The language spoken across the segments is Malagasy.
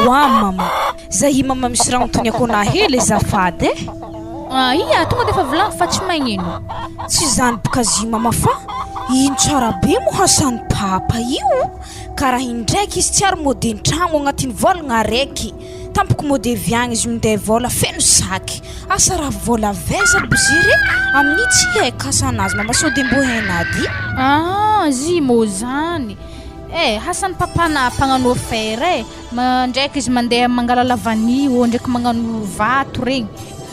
Oa mama, za i mama misy raha antoniako anah hely azafady eh. Ah ia, tonga defa volagno fa tsy magnino. Tsy zany bka zy mama fa ino tsara be moa hasan'i papa io, karaha iny ndraiky izy tsy ary mody an-tragno agnatin'ny vôlagna araiky, tampoko mody avy agny izy minday vôla feno sac, asa raha vôla avy aiza aby zy re, amin'io tsy haiko asanazy mama sao de mbô hainà dy. Ah zy mô zany. Eh, hasan'i papa na mpagnano affaire eh, ndraiky izy mandeha mangala lavanille ô, ndraiky magnano vato regny,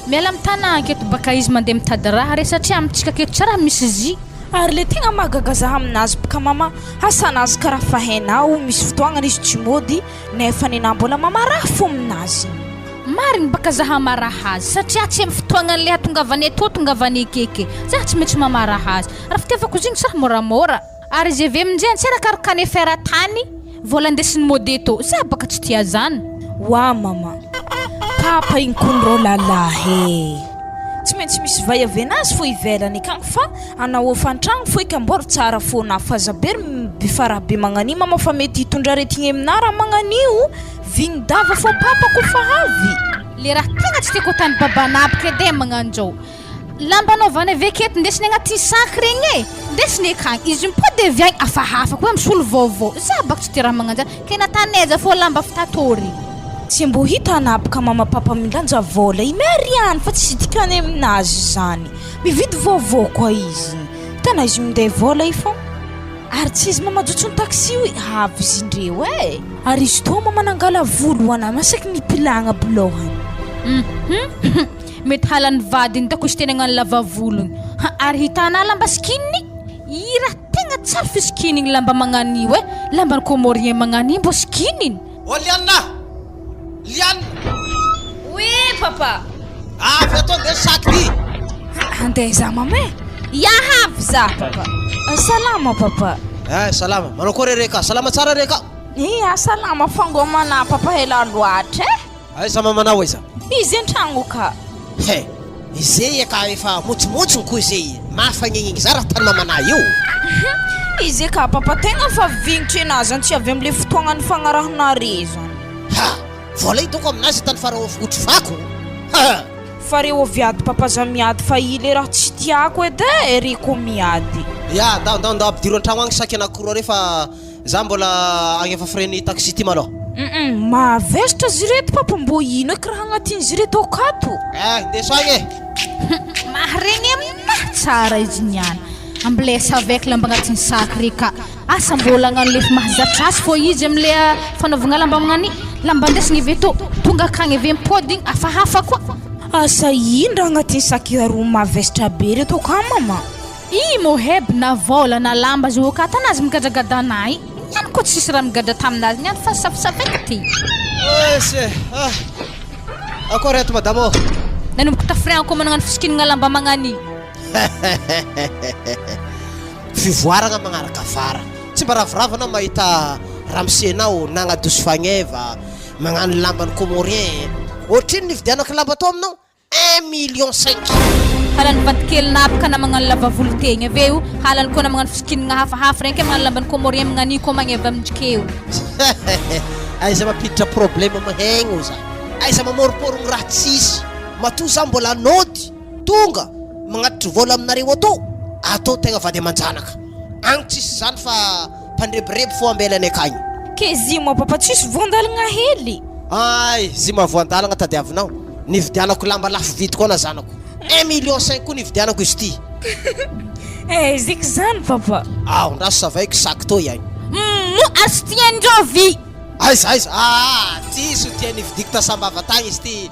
miala amy tanà aketo baka izy mandeha mitady raha re satria amintsika aketo tsy raha misy zy. Ary le tegna mahagaga za aminazy bka mama asanazy karaha fa hainao misy fotoagnany izy tsy mody nefa nenah mbola mamaraha fo aminazy. Marigny baka za hamaraha azy satria tsy amy fotoagnany le hatongavany etoa tongavany akeke, za tsy maintsy mamaraha azy, raha fitiavako izy igny tsy raha môramôra. Ary izy avy aminjay antsirakaraka any affaire tany vola andesin'i Modeto za baka tsy tia zany. Wa mama, papa igny kony rô lalahy e! Tsy maintsy misy vay avy anazy fô ivelany akagny fa anao hôfan-tragno fô eky amboary tsara fô na fa aza be ry bifaraha be magnan'io mama fa mety hitondra aretigny aminà raha magnan'io, vigny-dava fô papa kôfa avy. Le raha tegna tsy tiako atany babanà aby kede magnanjao. Lamba anaovana avy aketo ndesiny agnatin'ny sac regny e, ndesiny akagny, izy mipody avy agny hafahafa koa misolo vaovao, za bako tsy tia raha magnanjany, ke natany aiza fô lamba fitatô regny. Tsy mbô hita anabaka mama papa milanja vôla i Marianne fa tsisy dikany aminazy zany, mividy vaovao koa izy, hitanà izy minday vôla i fô, ary tsy izy mamajotso ny taxi io avy izy indreo e, ary izy tô mama nangala volo ho anà masaky nipilagna aby lôhany. Hum Mety halan'ny vadiny dako izy tena hagnano lava volony ha ary hitanà lamba sikininy i raha tegna tsara fisikininy lamba magnan'io e lamban'ny comorien magnan'io mbô sikininy. Oh Liana! Liana! Oui papa! Avy ato andeha sac ty! Andeha za mama e! Ya avy za papa! Salama papa! Eh salama, manao akory re ka? Salama tsara re ka? Ia salama fangomana papa ela loatra e! Aiza mamanao aiza? Izy an-tragno ka. He! Ize ka efa motsimotsiny ko ize mafagnegny za raha tany mamanà io. Ize ka papa tegna fa vignitry enà zany tsy avy amle fotoagna nifagnarahanare zany. Ha! Vola io doko aminazy tany fara otry fako. Ha! Fa reo viady papa za miady fa i le raha tsy tiako edy e re ko miady. Ya, ndao ndao ndao ampidiro an-tragno agny sac anankiroa re fa Za mbola agnefa frais ny taxi ty malôha. Humm mavesatra zireto papa mbô ino eky raha agnatin zireto akato. Eh ndeso agny e. Maharegny aminahy tsara izy niany. Ambilesa avec lamba agnatin'ny sac re ka. Asa mbôla agnano le efa mahazatra azy fô izy amle fanaovagna lamba magnano igny. Lamba andesigny avy eto, tonga akagny avy mipody igny hafahafa koa. Asa ino raha agnatin'ny sac aroa mavesatra be reto aka mama. I Moheb na vôla na lamba azy oka tanazy migadragadana ay niany koa tsisy raha migadra taminazy niany fa safosafeka ty. Oesy ah! Akory ato madama ô! Nanomboka tafiriagna koa managnano fisikinagna lamba magnani. Fivoaragna magnaraka afara. Tsy mba ravoravo anao mahita ramose-nao nagnadoso fagneva, magnano lamban'ny comorien. Ohatrino nividianako lamba tao aminao? Un million cinq. Halany vadikely napaka na magnano lava volo tegna avy eo, halany koa na magnano fisikinagna hafahafa regny ke magnano lamban'ny comorien magnano io koa magneva amindrikeo. Aiza mampiditra problème mahaigno za. Aiza mamôrôpôrogno raha tsisy. Matoa za mbola nody tonga magnatitry vôla aminareo atô, atô tegna vady aman-janaka. Agny tsisy zany fa mpandrebireby fô ambelany akagny. Ke zima papa tsisy voandalagna hely. Ay, zima voandalagna tadiavinao. Nividianako lamba lafo vidy koa na zanako. Un million cinq koa nividianako izy ity. Eh, ziko zany papa. Ao, ndraso savaiko sac tô iagny. Humm, ary tsy tiandreo vy. Aiza aiza, aa ty soutien nividiako ta Sambava tagny izy ty,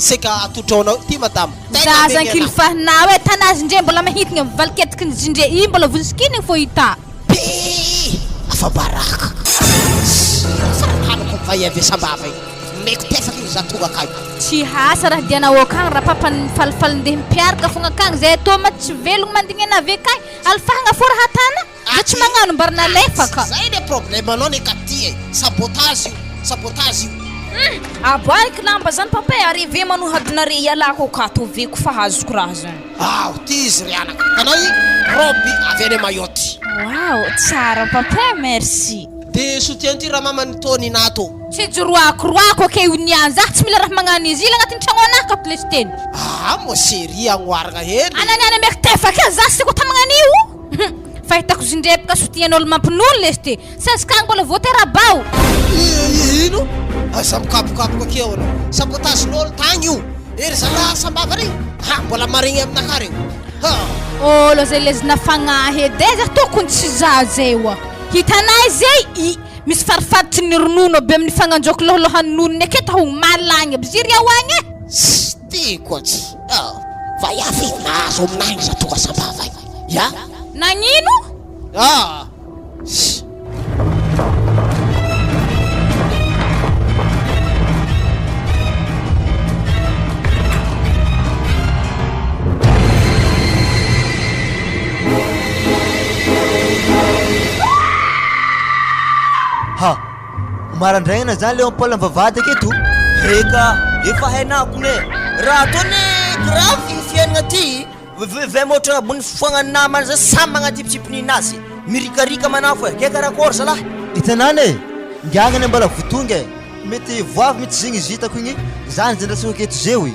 saika atolotra ho anao ty madama. Tegna Zaza amegny anah. ankilifahinao e, tanazy ndre mbola mahitigny am valiketiky ny zindre i mbola vozikinigny fô hita. Pee! Afa-baraka. Farany halako mivay avy Sambava igny. Meko tefaka igny za tonga akagny. Tsy asa raha dianao akagny rapapa ny falifaly ndeha mpiaraka fogna akagny zay atao ma tsy velogno mandigny ana avy akagny alifahagna fô raha atana za tsy magnano mbary nalefaka. Zay le problème anao ne ka ty e, sabotage io, sabotage io. Hum! Aboahiko lamba zany papa e, ary eve manohadinare ialako akato aveko fa azoko raha zany. Ao, ty izy ry anaka, hitanao i robe avy any Mayotte. Waouh, tsara papa e, merci. De soutien ty ramamany tô nina tô. Tsy joroako roako ake io niany zah tsy mila raha magnano izy ila agnatin'ny tragno anah ka lesy teny. Aa mon chérie agnoaragna hely. Ana niany ameko tefaka eo zah sy ko tamagna an'io. Hum fahitako zindrebaka soutien n'olo mampinono lesy ty. Sezikagny mbola voa tera-bao. Ino? Aza mikapokapoka akia anao. Sabotage n'olo tagny io. Ery zalahy sambava regny. Ha mbola maregny aminakahy regny. Ha. Olo zay lezina fagnahy edy e zah tokony tsy zah zay oa. Hitanay zay i misy farifaritry ny ronono aby amin'ny fagnanjoko lohalohan'ny nonony aketo ho malagny aby ziry ao agny e. Tsy tiako atsy. Ah, vaiavy mahazo aminahy za tonga sambava ya. Nagnino? Ah. Ssy. Ha! Marandraigna zany Léon Paul am-bavahady aketo? Eka, efa hainà kony e! Raha atao anie grave ny fiainagna ty, vm ohatra agnabon'ny foagna namana zay samy magnatipitsipinina azy, mirikarika manafo e, ke karakôry zalahy? Hitanà anie, ngiagna anie mbola votonga e! Mety voavy mitsy zegny izy hitako igny, zany zany rasako aketo zeo e!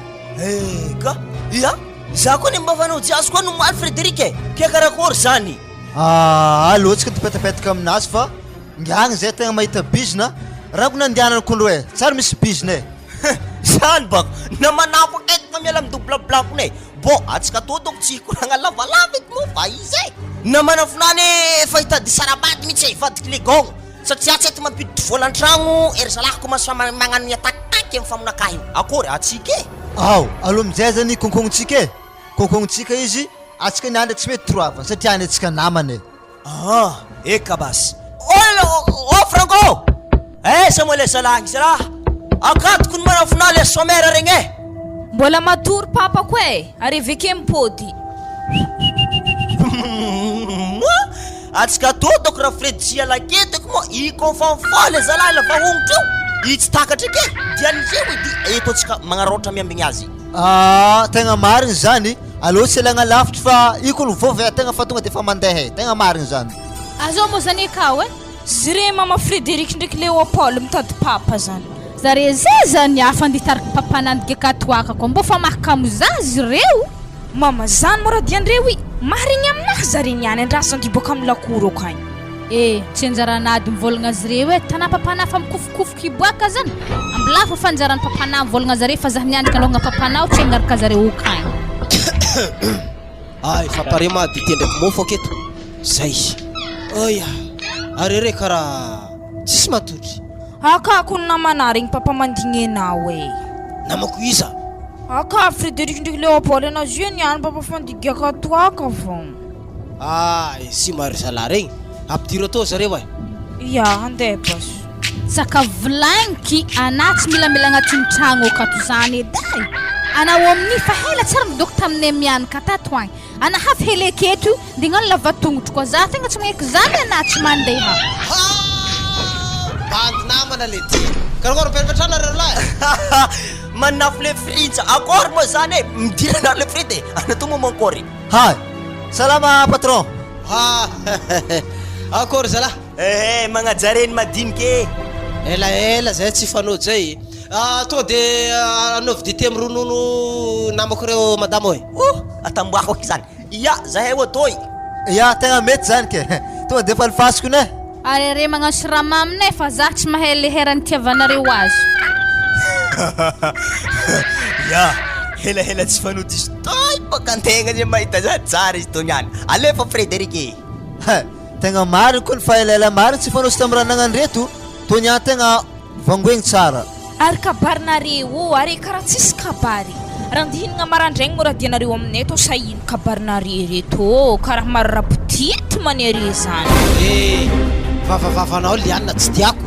Eka, ia! Za koa anie mba fanao jiazy koa no omaly Frederic e! Ke karakôry zany? Aa aleo tsika hipetapetaka aminazy fa ngiagna zay tegna mahita bizina, rako nandianany kondro e! Tsary misy bizina e! Zany bako, na manafo akaiky fa miala am double blanc kony e! Bon, atsika tô dônko tsy hikoragna lavalava eto moa fa izy e! Na manafo nany efa hitady sarabady mitsy e, hivadiky legôgno, satria tsy eto mampiditry vola antragno ery zalahy commence magnano ny attaque am famonakahy io, akôry atsika e! Ao, aleo amizay zany konkognontsika e! Konkognontsika izy, atsika niany tsy mety toroavana satria any atsika namana e! Ah, eka basy. Oh, oh Franco! Aiza moa ilay zalahy igny zalahy? Akatoko ny manafonà ilay sommaire regny e! Mbola matory papako e! Ary avekeo mipody. Moa atsika tô dôko raha Fred tsy hiala aketiko moa i kôfanfà ilay zalahy ilay vahongotra io, i tsy takatra eky e! Dian'izay edy eto atsika magnaraotra miambigny azy. Ah tegna marigny zany, aleo tsy alagna lavitry fa io kony vao vay tegna fa tonga de efa mandeha e, tegna marigny zany. Azao moa zany akao e. Zre mama Frederic ndraiky Léopold mitady papa zany. Zare zay zany hafa andeha hitariky papa nandiga katoaka koa mbô fa mahakamo za zireo. Mama zany moa raha diandreo i marigny aminahy zare niany andraso andy boaka amy lakoro akagny. Eh tsy anjaran'ady mivolagna zireo eh tanà papanà fa mikofokofoky hiboaka zany ambilafo fa anjaran'i papanà mivolagna zare fa zah niandry kalôngana papanà tsy hagnaraka zareo okagny. Ah efa pare ma dite ndraiky mofo aketo zay. Oia are re karaha tsisy matotry. Akako ny namana regny papa mandigny anao eh. Namako iza? Aka Frederic ndraiky Léopold anao zio niany papa fandigiaka toaka vao. Ah sima ry zalahy regny, ampidiro atao zareo eh. Ya handeha boss. Tsaka volagniko anah tsy mila mila agnatin'ny tragno akato zany edy ai! Anao amin'io fa hela tsara midoko taminay mianaka tato agny, anah avy hely aketo io ndeha hagnano lava tongotro koa zah tegna tsy magneky zany anah tsy mandeha. Haa! Bandy namana le ty! Karakôry mipetrapetraha nareo roalahy e! Manafo le frija, akôry moa zany e! Midira anah le frity e! Anah tô moa mankôry? Hay! Salama patron! Haa! Akôry zalahy! Ehe, magnaja reny madinika e! Elaela zay tsy fanojo zay. Ah, tonga de anaovy dite amin'ny ronono namako reo madama e. Oh, atamboako aky zany. Ya, zahay ô toy. Ya, tegna mety zany ke. Tonga de efa alifasiko ne. Ary are magnano siramamy ne fa za tsy mahay le hera nitiavanareo azy. Ya, helahela tsy fanojo izy toy bôka antegna zay mahita za tsara izy tony any. Alefa Frederic e. Tegna marigny kony fa elaela marigny tsy fanaosy tam raha nagnano reto, tô niany tegna vangoegny tsara. Ary kabarinareo ô, are karaha tsisy kabary. Raha andeha hihinagna marandraigny moa raha dianareo aminay tô sa ino kabarinare reto ô, karaha maro rabodity mane are zany. Eh! Vavavavanao Liana tsy tiako.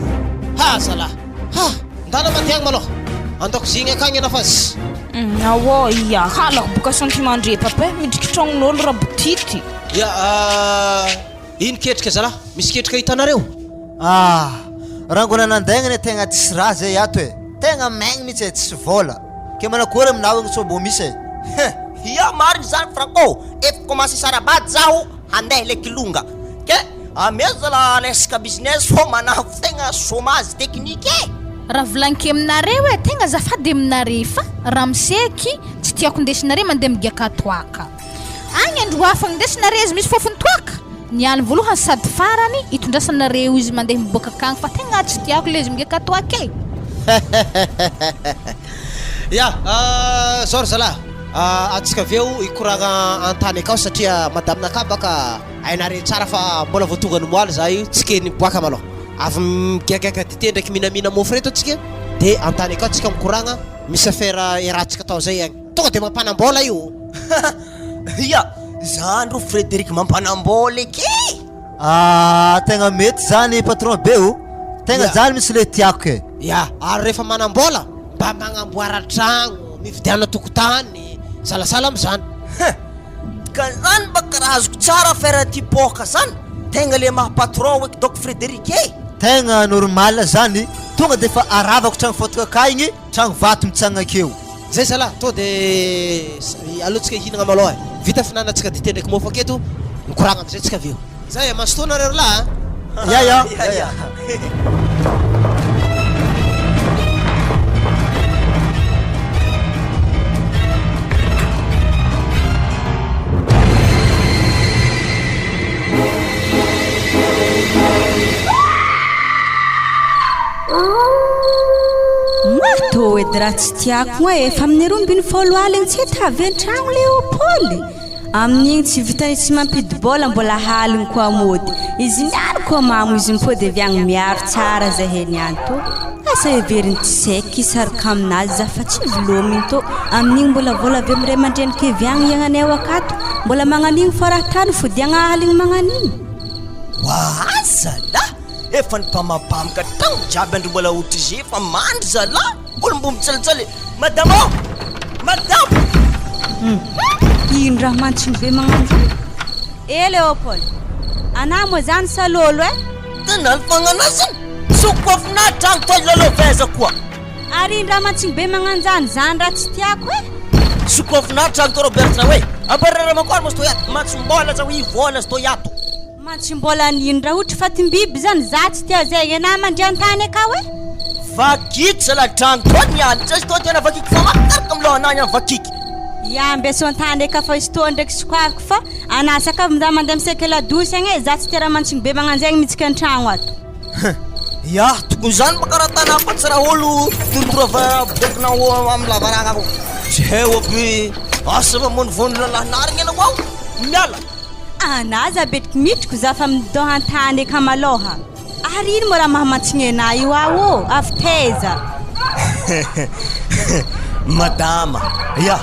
Ha zalah! Ha! Ndana mandeha agny malôha. Andakozia igny akagny anao fa zzz. Humm ao ia, halako boka sentiment ndre papa eh, midriky tragnon'olo rabotity. Ya ah, ino ketrika zalah? Misy ketrika hitanareo? Ah! Rangona nandaigna anie tegna tsisy raha zay ato e! Tegna maigny mitsy e, tsisy vôla. Ke manakory aminao igny sao mbô misy e? Heh! Ya marigny zany Franco, efa commence hisarabady zaho handeha le kilonga. Ke. Ameo zala resaka business fô manafo tegna chômage technique e! Raha volagniko aminareo e, tegna azafady aminare fa ramose aky tsy tiako indesinare mandeha migiaka toaka. Agny andro hafa indesinare izy misy fofony toaka, ny aligny voalohany sady farany itondrasanareo izy mandeha miboaka akagny fa tegna tsy tiako le izy migiaka toaka e! Ya, zao ry zalahy, antsika avy eo hikoragna an-tany akao satria madame-nakà baka hainareo tsara fa mbola vao tonga nomoaly za io, tsy ke niboaka malôha. Avy migagiaga dite ndraiky mihinamihina mofo reto antsika de an-tany akao tsika mikoragna, misy affaire iarahantsika atao zay agny. Tonga de mampanam-bôla io. Ya, zany ro Frederic mampanam-bôla eky e! Ah, tegna mety zany patron be o! Tegna Ya. zany mihitsy le tiako e! Ya, ary rehefa manam-bôla mba magnamboara tragno, mividiana tokotany, salasala am'zany. Hein! Ka zany baka raha azoko tsara affaire ty poka zany, tegna le maha patron oeky dok Frederic e! Tegna normal zany, tonga de efa aravako tragno fotaka igny, tragno vato mitsangana akeo. Zay zalah, tô de aleo tsika hihinagna malôha e, vita fihinanantsika dite ndraiky mofo aketo, mikoragna amizay tsika avy eo. Zay e, mazotoa nareo ry lahy a! Ya ya! Ya ya! Moa tô edy raha tsy tiako moa efa amin'ny 12 aligny tsy hita avy an-tragno Léopold. Amin'igny tsy vitany tsy mampidi-bola mbola haligny koa mody. Izy niany koa mamo izy mipody avy agny miaro tsara zahay niany tô. Asa heveriny tsy saiky hisarika aminazy za fa tsy vilominy tô. Amin'igny mbola vola avy amin'ny ray aman-dreniko avy agny iagnanay ao akato. Mbola magnan'igny fô raha tany fodiagna aligny magnan'igny. Waa zalah! Efa nibamabamaka tragno jiaby andro mbola ohatry efa mandry zalah! Olo mbo mitsilatsilaly Madama ô! Madama! Hum! Ino raha mantsiny be magnano zany? Eh Léopold! Anah moa zany sa lôlo eh? Tena nifagnanasana! Soko mahafinaritra agny toa ilalaoveza koa! Ary ino raha mantsiny be magnano zany? Zany raha tsy tiako eh! Soko mahafinaritra agny toa Robertina hoe, Ambarara makory moa stoy ato, matsim-bola za hoy vola stoy ato. Mantsy mbola nino raha ohatry fatim-biby zany za tsy tia zegny enah mandria an-tany akao e. Vakiky zala tragno toa niany tsy azo toa tena vakiky fa makaraka am lohanah niany vakiky. Ia ambeso an-tany eka fa izy toa ndraiky sokafiko fa anah sakafo za mandeha miseky ladosy agny e za tsy tia raha mantsigny be magnanjegny mitsika an-tragno ato. Hein ya tokony zany baka raha tanà fa tsy raha olo torotoro bokona am lavaranga ako zay aby asa mamonovono lalahinarigny anao ao miala. Anah za betriky mitriko za fa midon antany eka malôha. Ary ino moa raha mahamantsigny anah io ao ô? Avy taiza? Madama, ya,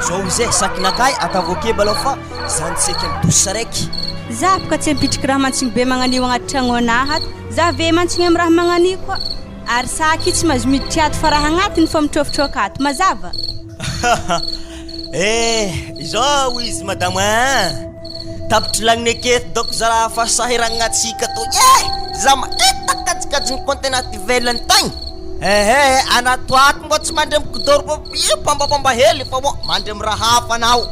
zao izy e, sakinakahy atavo ake balao fa za nitseky am douche araiky. Za boka tsy ampitriky raha mantsigny be magnanio agnaty tragno anah ato. Za ve mantsigny am raha magnanio koa. Ary saky io tsy mahazo miditry ato fa raha agnatiny fô mitrôfitrôka ato. Mazava? Eh, izao izy madama ein! Tapitry lagniny aketo dôko za raha fa sahiragnantsika tô eh! Za mahita kajikajin'ny compte anaty ivelany tagny! Ehe, anato ato mbô tsy mandry amin'ny kidoro mpambapamba hely fa mbô mandry amin'ny raha hafa anao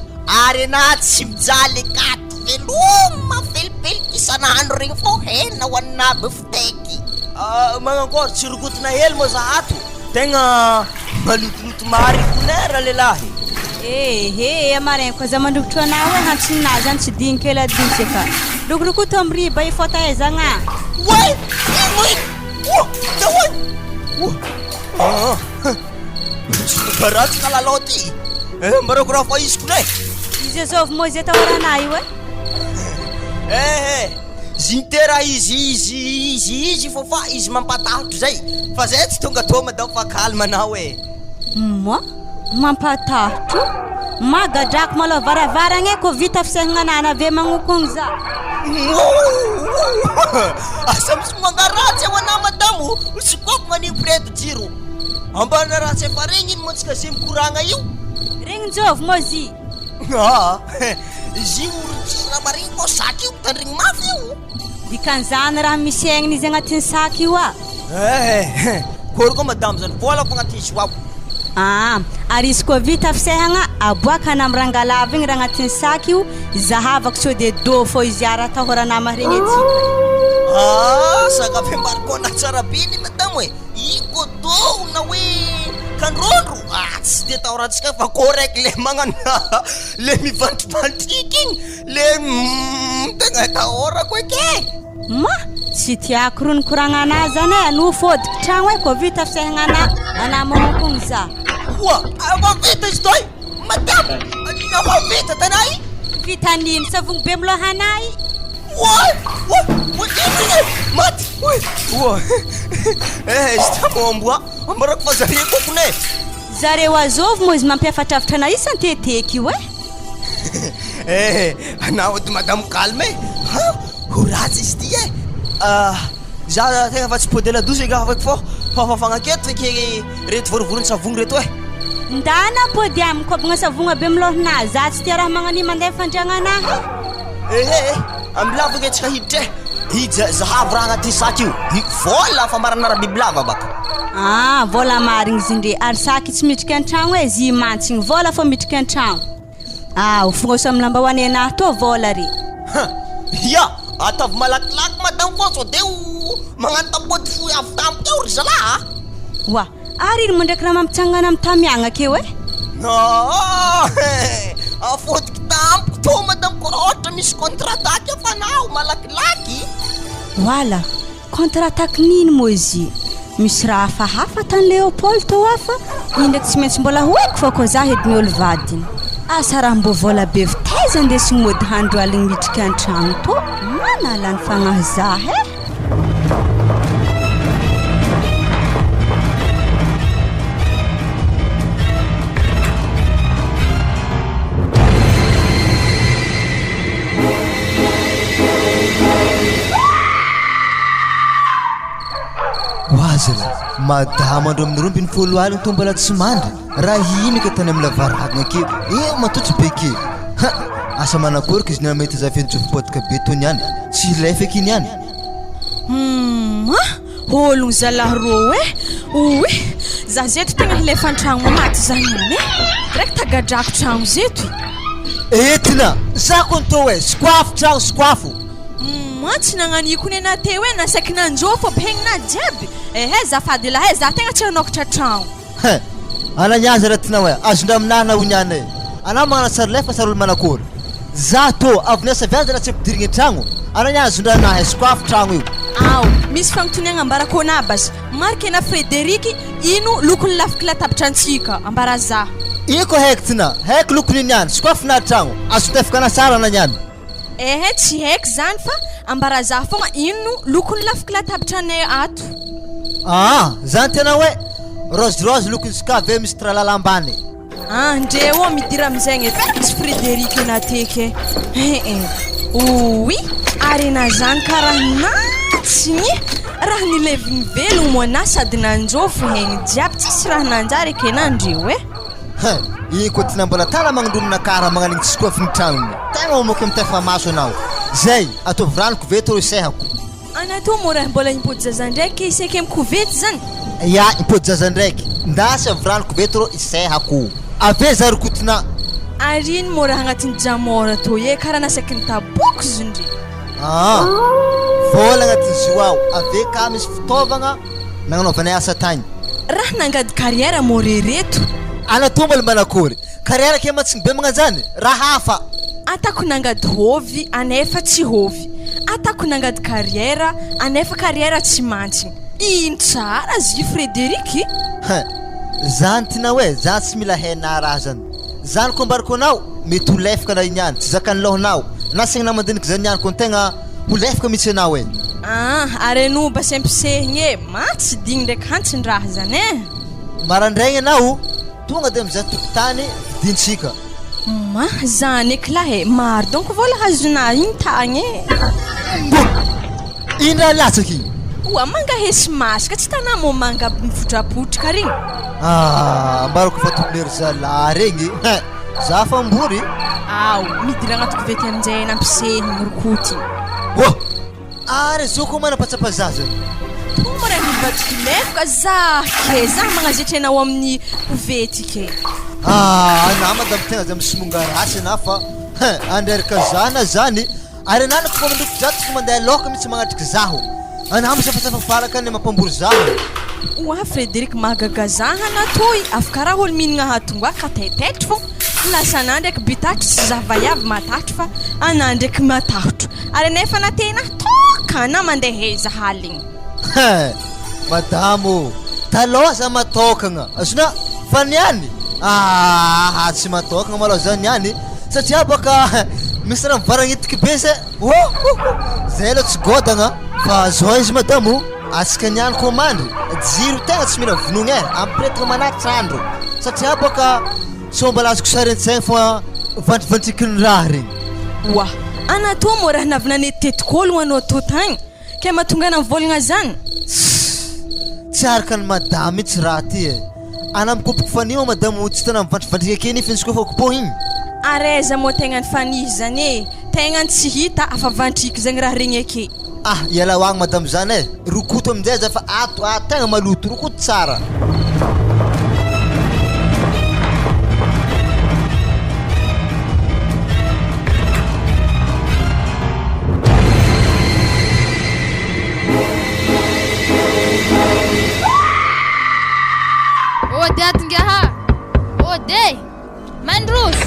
ary anah tsy mijaly akato veloma velibeliky isan'andro regny fô hena hoaninah bifteky. Ah, magnakôry tsy rokotina hely moa za ato? Tegna malotoloto marigny kone ralehilahy. Ehe, amaraigny koa za mandrokotro anah hoe hantsinah zany tsy digny kely adosy eka. Rokorokoto am riba i fôtahaizagna. Oay! Ino iny? Oa! Daholo! Oa! Ah! Tsy ratsy ka lalao ty. Eh, mbarako raha fa izy kone. Izy azôvy moa izy atahoranah io e? Eh eh! Zintera izy izy izy izy fô fa izy mampatahotro zay fa zay tsy tonga tô madame fa calme anao e. Moi? Mampatahotro? Ma gadrako malôha varavaragna e kô vita fisainagna anah navy magnokogno za. Asa misy mangaratsy ao anah madame ô, tsy kôko manipy reto jiro. Ambana ratsy efa regny iny mantsy ka ze mikoragna io. Regny njôvy mô zy? Aa izy io ry tsisy raha marigny fô sac io tandrigny mafy io. Dikan'izany raha misy aigniny izy agnatin'ny sac io a. Eh kôry koa madame zany vola fô agnatin'izy io ao. Aa ary izy koa vita fisehagna aboakana am rangalava igny raha agnatin'ny sac io zahavako sao de dô fô izy ara atahorana maharegny atsika. Aa sakafo embargo-na tsara be ny madamo e! I kôdô na hoe kandrôndro ah tsy de atahorantsika fa correct le magnano le mivantrivantriky igny le tegna atahorako eky e! Ma! Tsy tiako rony koragna anah zany e, anao fôdiky tragno e, kô vita fisaigna anah, anah mamonkogno za. Oa! Efa vita izy toy! Madamo! Efa vita tanà i! Vita nino? Savogno be am'lôhanah i! Oay! Oay! Oay! Ino ty e? Maty! Oay! Oay! Eh, izy ty moa amboa! Ambarako fa zare kokony e! Zareo azôvy moa izy mampiafatrafatra anah isan-teteky io e! Eh, anao edy madame calme e! Ha! Ho ratsy izy ty e! Ah, za tegna fa tsy pode ladosy eka afaka fô fafafagna aketo feky reto vorovoron-tsavogno reto e! Ndana pody amiko kobogna savogna be am'lôhanah, za tsy tia raha magnan'io mandeha fandriagnanah e! Ehe e, ambilava ange tsika hiditra e! I zahavo raha agnatin'ny sac io, i vôla fambaranà rabibilava baka. Ah, vôla marigny izy ndre, ary sac tsy midriky an-tragno e, zy mantsigny vôla fô midriky an-tragno. Ah, ho fonosy amin'ny lambahoany enahy tô vôla re. Ha! Ya! Ataovy malakilaky madamo fô sao de ho magnano tampody fohy avy tampoka eo ry zalahy a! Oa! Ary ino moa ndraiky raha mampitsangana amin'ny tamiagna akeo e? Aa! Afodiko tampoka tô madamo koa raha ôhatra misy contre attaque eo fa anao malakilaky. Voila! Contre attaque n'ino moa izy io? Misy raha hafahafa tany Léopold tô hafa, io ndraiky tsy maintsy mbola ho haiko fa koa za edy ny olo vadiny. Asa raha mbô vola be avy taiza ndesigny mody handro aligny midriky an-tragno tô, manala ny fagnahy za he. Ho azy re, madama andro amin'ny 12 alina toa mbola tsy mandry, raha iny ka tany amin'ny lavarangana kely, eo matotry be kely. Ha! Asa manakory ka izy niany mahita za feno jofo-potika be toy ny any, tsy hilay feky iny ihany. Humm ah! Ologno zalahy rô eh! Ouii! Za zeto tegna hilefa an-tragno maty za niany eh! Direct gadrako tragno zeto e! Entina! Za kony tô eh! Sokoafo tragno sokoafo! Humm ah! Tsy nagnaniko nenah teo eh! Nasaiko nanjôfo aby hegninahy jiaby! Ehe zafady elah eh! Za tegna tsy hanôkatra tragno! Hein! Ana niany zara tinao eh! Azondra aminahy na ho niany eh! Anao magnana sary lefa sary olo manakory? Za tô avy niasa avy any zara tsy ampidirigny an-tragno, ana niany azondra anahy eh! Sokafo tragno io. Ao, misy fagnontoniagna ambarako anah basy. Marc na Frederic, ino lokon'ny lafiky latabatra antsika? Ambara za. Io ko haiko tina, haiko lokon'io niany, sokafo na tragno, azon-tefaka anah tsara ana niany. Ehe tsy haiko zany fa ambara za fogna ino lokon'ny lafiky latabatra-nay ato. Aa zany tena hoe rose rose lokon'ny ska ve misy tralala ambany. Ah ndre ô midira amizegny e fa tsy Frederic nateky e eh oui ary enah zany karaha natsigny raha nilevigny velogno moa anah sady nanjôfo hegny jiaby tsisy raha nanjary eky enah ndreo e. Hein! Iny koa tina mbola tara magnondromina kara magnanigny tsy koa figny tragnony. Tegna mamoaka mitefa maso anao. Zay, ataovy rano koveta ro isehako. Ana tô moa raha mbola himpody zaza ndraiky iseke mikovety zany? Ya, himpody zaza ndraiky. Ndasy avy rano koveta ro isehako. Avy za ry kotina. Ary ino moa raha agnatin'ny jamor tô e, kara nasaky nitaboko zondry. Aa! Vola agnatin'ny zo ao. Avy ka misy fitaovagna. Nagnanaovanay asa tagny. Raha nangady carrière mô re reto. Ana tombony manakory. Carrière ke matsiny be magnanjany? Raha hafa. Atako nangady hôvy anefa tsy hôvy. Atako nangady carrière anefa carrière tsy mantsigny. Ino tsara zy Frederic? Hein! Zany tinao e, za tsy mila hena raha zany. Zany ko ambarako anao, mety ho lefaka na iny ihany, tsy zakan'ny lohanao, na saigna mandiniky zany ihany ko tegna ho lefaka mihitsy anao e. Ah, ary anao mba sempisehigny e, ma tsy digny ndraiky hantsin-draha zany e. Marandraigny anao, tonga de mizaha tokotany vidintsika. Ma, zany eky lahy e, maro donc vola hazonà igny tagny e. Mbo! Ino raha latsaky igny? Oa, manga hesy masaka, tsy hitanà mô manga mivotrapotraka regny? Ah, ambarako fa tokony ry zalahy regny e, hein! Za fa ambory. Ao, midira agnaty kovety aminjay nampisehigny ry Koty. Oa! Ary zao koa manapatsapa zaza. Tonga. moa raha nivadiky lefaka zah ke zah magnazetra anao amin'ny kovety ke. Ah anah madame tegna aza misomonga ratsy anah fa hein andreraka zah na zany ary anah kôfa mandroky tsy mandeha lôka mitsy magnatriky zaho anah misafasafa falaka ny mampambory zaho. Oa Frederic mahagaga zah anah toy afo karaha olo mihinagna hatongo ahy ka taitaitry fô lasa anah ndraiky bitatry tsy zah vaiavy matahotro fa anah ndraiky matahotro ary nefa anah tena tokana mandeha aiza haligny. Hein! Madama ô! Talôha za matôkagna, azonà? Fa niany? Aaha tsy matôkagna malôha za niany satria bôka misy raha mivaragnitiky be zay, ohohoho! Zay aloha tsy gôdagna fa zao izy madama ô, antsika niany kô mandry, jiro tegna tsy mila vonoigna e, ampiretigna manatr'andro satria bôka sao mbala azoko sary an-tsaigny fô vantrivantriky ny raha regny. Oa! Anà toa mô raha navy nanetitetik'ôlogno anao tô tagny. Kay mahatonga ana mivolagna zany? Tssy! Tsy araka ny madame mitsy raha ty e! Ana mikopoko fanihy moa madame tsy tena mivantrivandrika ake nefa izy koa fa kopohiny igny. Ary aiza moa tegna ny fanihy zany e! Tegna ny tsy hita afa vantriky zegny raha regny ake. Ah! Ialao agny madame zany e! Rokoto aminjay aza fa ato ah tegna maloto, rokoto tsara. Ody ato ngiaha! Ody e! Mandroso!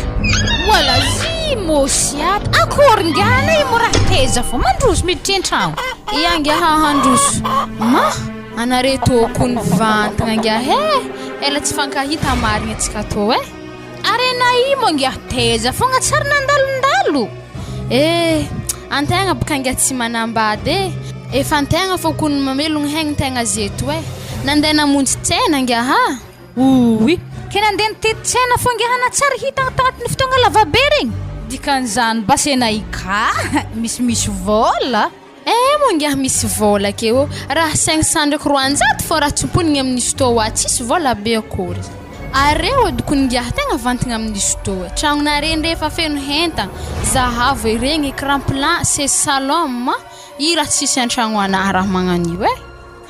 Wala zy môsiato! Akory ngiaha na i mora teza fô mandroso miditry an-tragno. Ia ngiaha handroso. Ma! Anare tô kony vantagna ngiaha e! Ela tsy fankahita marigny antsika tô e! Ary anà io moa ngiahy teza fogna tsy ary nandalondalo eh! Antegna boka ngiahy tsy manambady eh! Efa antegna fô kony mamelogno haigny tegna zeto eh! Nandeha namonjy tsena ngiahy ah! Ouii! Ke nandeha nitety tsena fô ngiahy anà tsy ary hita tagnatin'ny fotoagna lavabe regny! Dikan'izany basy anà i ka misimisy vôla! Eh moa ngiahy misy vôla ke ô, raha 500 ndraiky 200 fô raha tsimponigny amin'ny sto a tsisy vôla be akory. Are odikony ngiahy tegna vantagna amin'ny sto e, tragnonare ndre efa feno hentagna, zahavo e, regny écran plat, seza salon ma, i raha tsisy antragno anahy raha magnan'io e.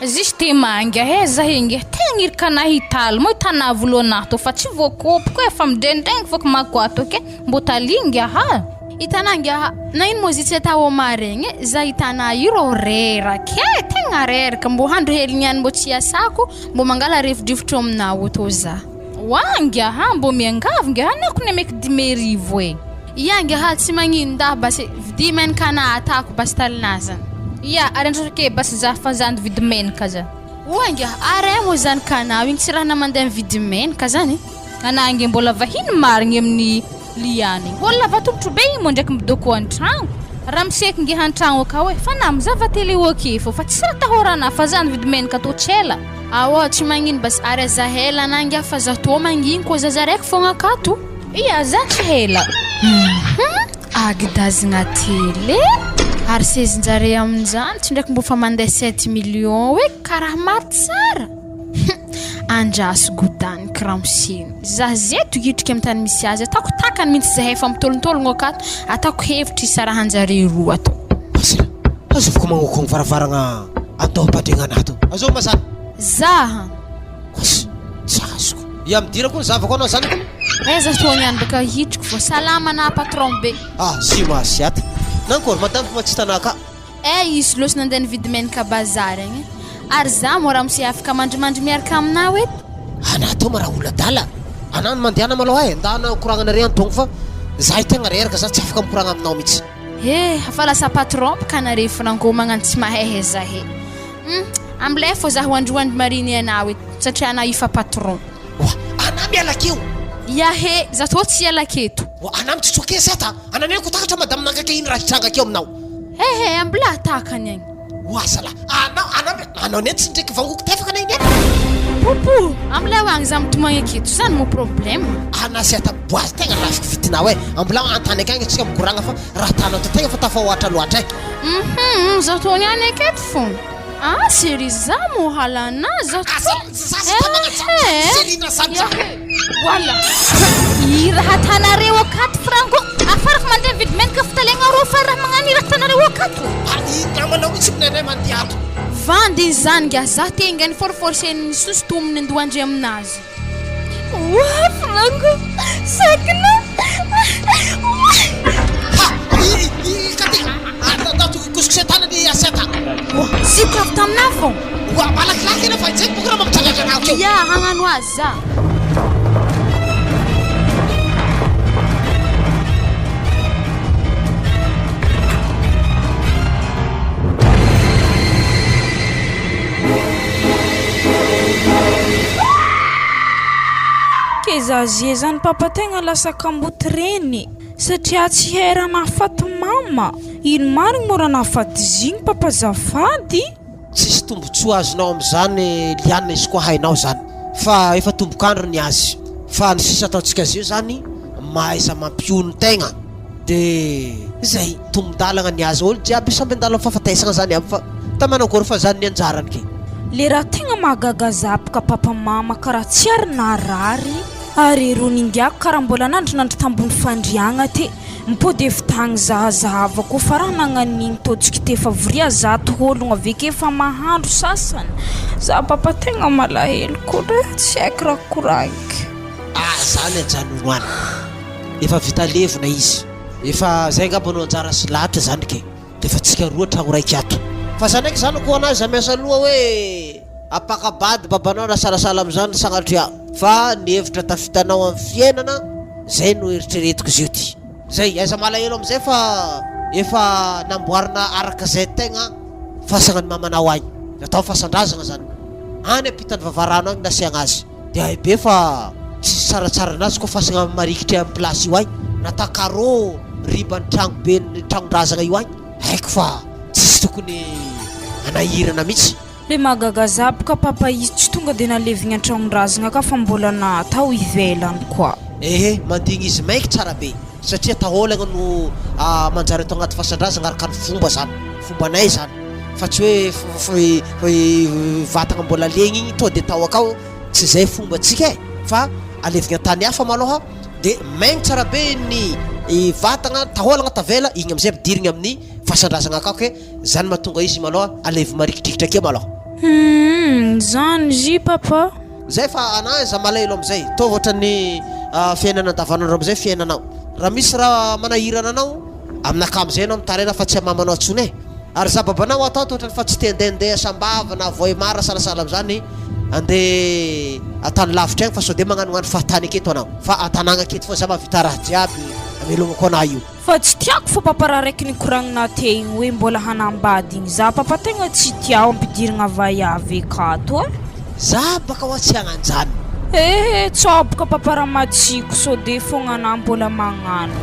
Juste manga eh zahay nge tegna iraka anahy hitaly moa hitanà volohanahy tô fa tsy voakôpiko eh fa midraindraigny fôko mako ato ke mbô taligny ngiaha. Hitanà ngiaha nagnino moa izy tsy atao maregny eh za hitanà io rô reraka eh tegna reraka mbô handro hely niany mbô tsy hiasako mbô mangala rivodrivotro aminao tô za. Oa ngiaha mbô miangavy ngiaha anà kony ameko 5000 eh. Ia ngiaha tsy magnino dah basy vidia menaka anah atako basy talinah zany. Ia ary andraso basy zah fa zah nividy menaka zah. Oa ngiaha ary eh moa zany ka anao igny tsy raha na mandeha mividy menaka zany. Anah nge mbola vahiny marigny amin'ny liana igny. Mbola lava tongotro be igny moa ndraiky midoko antragno. Raha miseky nge antragno akao eh fa na mizava tele ok fô fa tsy raha atahorana fa zah nividy menaka tô tsy ela. Aoa tsy magnino basy ary aza hela anah ngiaha fa zah tô mangigny koa zaza raiky fogna akato. Ia za tsy hela. Hum agidazigna tele ary sezinjare aminjany tsy ndraiky mbô fa mandeha sept millions hoe karaha maro tsara hum andraso godany ramose za zeto hitriky amy tany misy azy ataoko takany mintsy zahay fa mitôlontôlogno akato ataoko hevitry isarahanjare roa ato. Masina, azoviko magnokogno varavaragna atao am-pandriagnana ato. Azovy ma zany? Zaha. Kosa, tsy azoko. Ia midira koa ny zavako anao zany kony. Aiza toa niany baka hitriko vao salama na patron be. Ah si ma asiata. Nankory madame fa tsy tanaka. Eh izy losy nandeha nividy menaka bazary agny ary za moa ramose afaka mandrimandry miaraka aminao eto. Anah tô ma raha olo adala. Anah no mandehana malôha e, ndana koragnanare antogno fa za io tegna reraka za tsy afaka mikoragna aminao mitsy. Eh fa lasa patron baka anare franco magnano tsy mahay zahe. Hum ambilay fô za ho androandry marine anao eto satria anah io fa patron. Oa, anah miala akeo. Ia he, za tô tsy hiala aketo. Oa, anah mitsotsoa kesa ta, anah ne ko takatra madame nangake ino raha hitranga akeo aminao. He he, ambilà takany agny. Oa zalahy, anao, anah, anao ne tsy ndraiky vangoko tefaka anah iny e. Popo, ambilà ho agny za mitomagny aketo, zany moa problème. Anah sy ata boise tegna lafiko vidinao e, ambilà antany akagny atsika mikoragna fa raha tanao to tegna fa tafahoatra loatra e. Hum, za tô niany aketo fô. Ah chérie za moa halana za Asa za Voilà. I raha tanareo akato franco. farako mandeha mividy menaka fitalaigna arô fa raha magnano i raha hitanareo akato. Ah, i namanao mihitsy indraindray mandeha ato. Vandy izany ngah, za te ingany forforcen'ny sosotominy andohandry aminazy. Oa franco sakina oa. Ha! I i Katy! Ataoko kosikoseha tanana i Asiata. Oa! Ziko avy taminah vao. Oa! Malakilaky enao fa injay boko raha mampitrandratra anah akeo. Ya, hagnano azy za. Ke za zie zany papa tegna lasa kamboty reny satria tsy hay raha nahafaty mama, ino marigny moa raha nahafaty zigny papa zafady? Tsisy tombotsoa azonao amin'izany Liana izy koa hainao zany fa efa tombok'andro ny azy fa ny sisa ataontsika azy eo zany mahaiza mampionon-tegna de zay tombon-dalagna ny azy olo jiaby samby andalo amin'ny fahafatesagna zany aby fa ta manakôry fa zany ny anjarany ke. Le raha tegna mahagaga za boka papa mama karaha tsy ary narary ary irony ingiako karaha mbola nandrinandry tambony fandriagna te Mipody avy tagny zahazahava koa fa raha nagnanigny totsiky ty efa voria zato ologno aveke efa mahandro sasany za papa tegna malahelo ko re tsy haiko raha koragniko. Ah zany ajanogno any efa vita levona izy efa zay angamba no anjara sy lahatra zany ke defa tsika roa tragno raiky ato. Fa za ndraiky zanako ho anazy za miasa loha hoe apakabady babanao raha salasala amizany sagnatria fa ny hevitra tafitanao am fiainana Zay no eritreretiko izy io ty. Zay, aiza malahelo amizay fa efa namboarina araka zay tegna fasagna ny mamanao agny. Natao fasan-drazagna zany. Any ampitan'ny vavarano agny nasiagna azy. De hay be fa tsisy tsaratsara anazy koa fasagna marikitry am place io agny. Natao carreau riban'ny tragno be ny tragnon-drazagna io agny. Haiko fa tsisy tokony hanahirana mitsy. Le mahagaga za boka papa izy tsy tonga de nalevigny antragnondrazagna ka fa mbola natao ivelany koa. Ehe, mandigny izy maiky tsara be, satria taolagna no manjary atao agnaty fasandrazagna araka ny fomba zany, fombanay zany, fa tsy hoe vatagna mbola legna igny to de atao akao, tsy zay fombantsika e, fa alevigny antany hafa malôha de maigny tsara be ny vatagna, taolagna tavela, igny amizay ampidirigny amin'ny fasandrazagna akao ke. Zany mahatonga izy malôha alaivo marikidrikitra ake malôha. Humm zany zy papa. Zay fa ana aza malahelo amizay, ataovy ohatran'ny fiainana andavanandro amizay fiainanao. Raha misy raha manahirana anao, aminakahy amizay enao mitaraina fa tsy amamanao intsony e. Ary za babanao ato ato ohatran'ny fa tsy te handehandeha sambava na vohemar salasala amizany andeha atany lavitra agny fa sao de magnanognano fahatany aketo anao. Fa antanagna aketo foana za mahavita raha jiaby amelomako anah io. Fa tsy tiako fô papa raha raiky nikoragnina teo igny hoe mbola hanambady igny za papa tegna tsy tiao ampidirigna vaiavy akato e. Za baka hoa tsy hagnanjany. Ehe tsaboka papa raha matsiko sode fogna anah mbola magnano.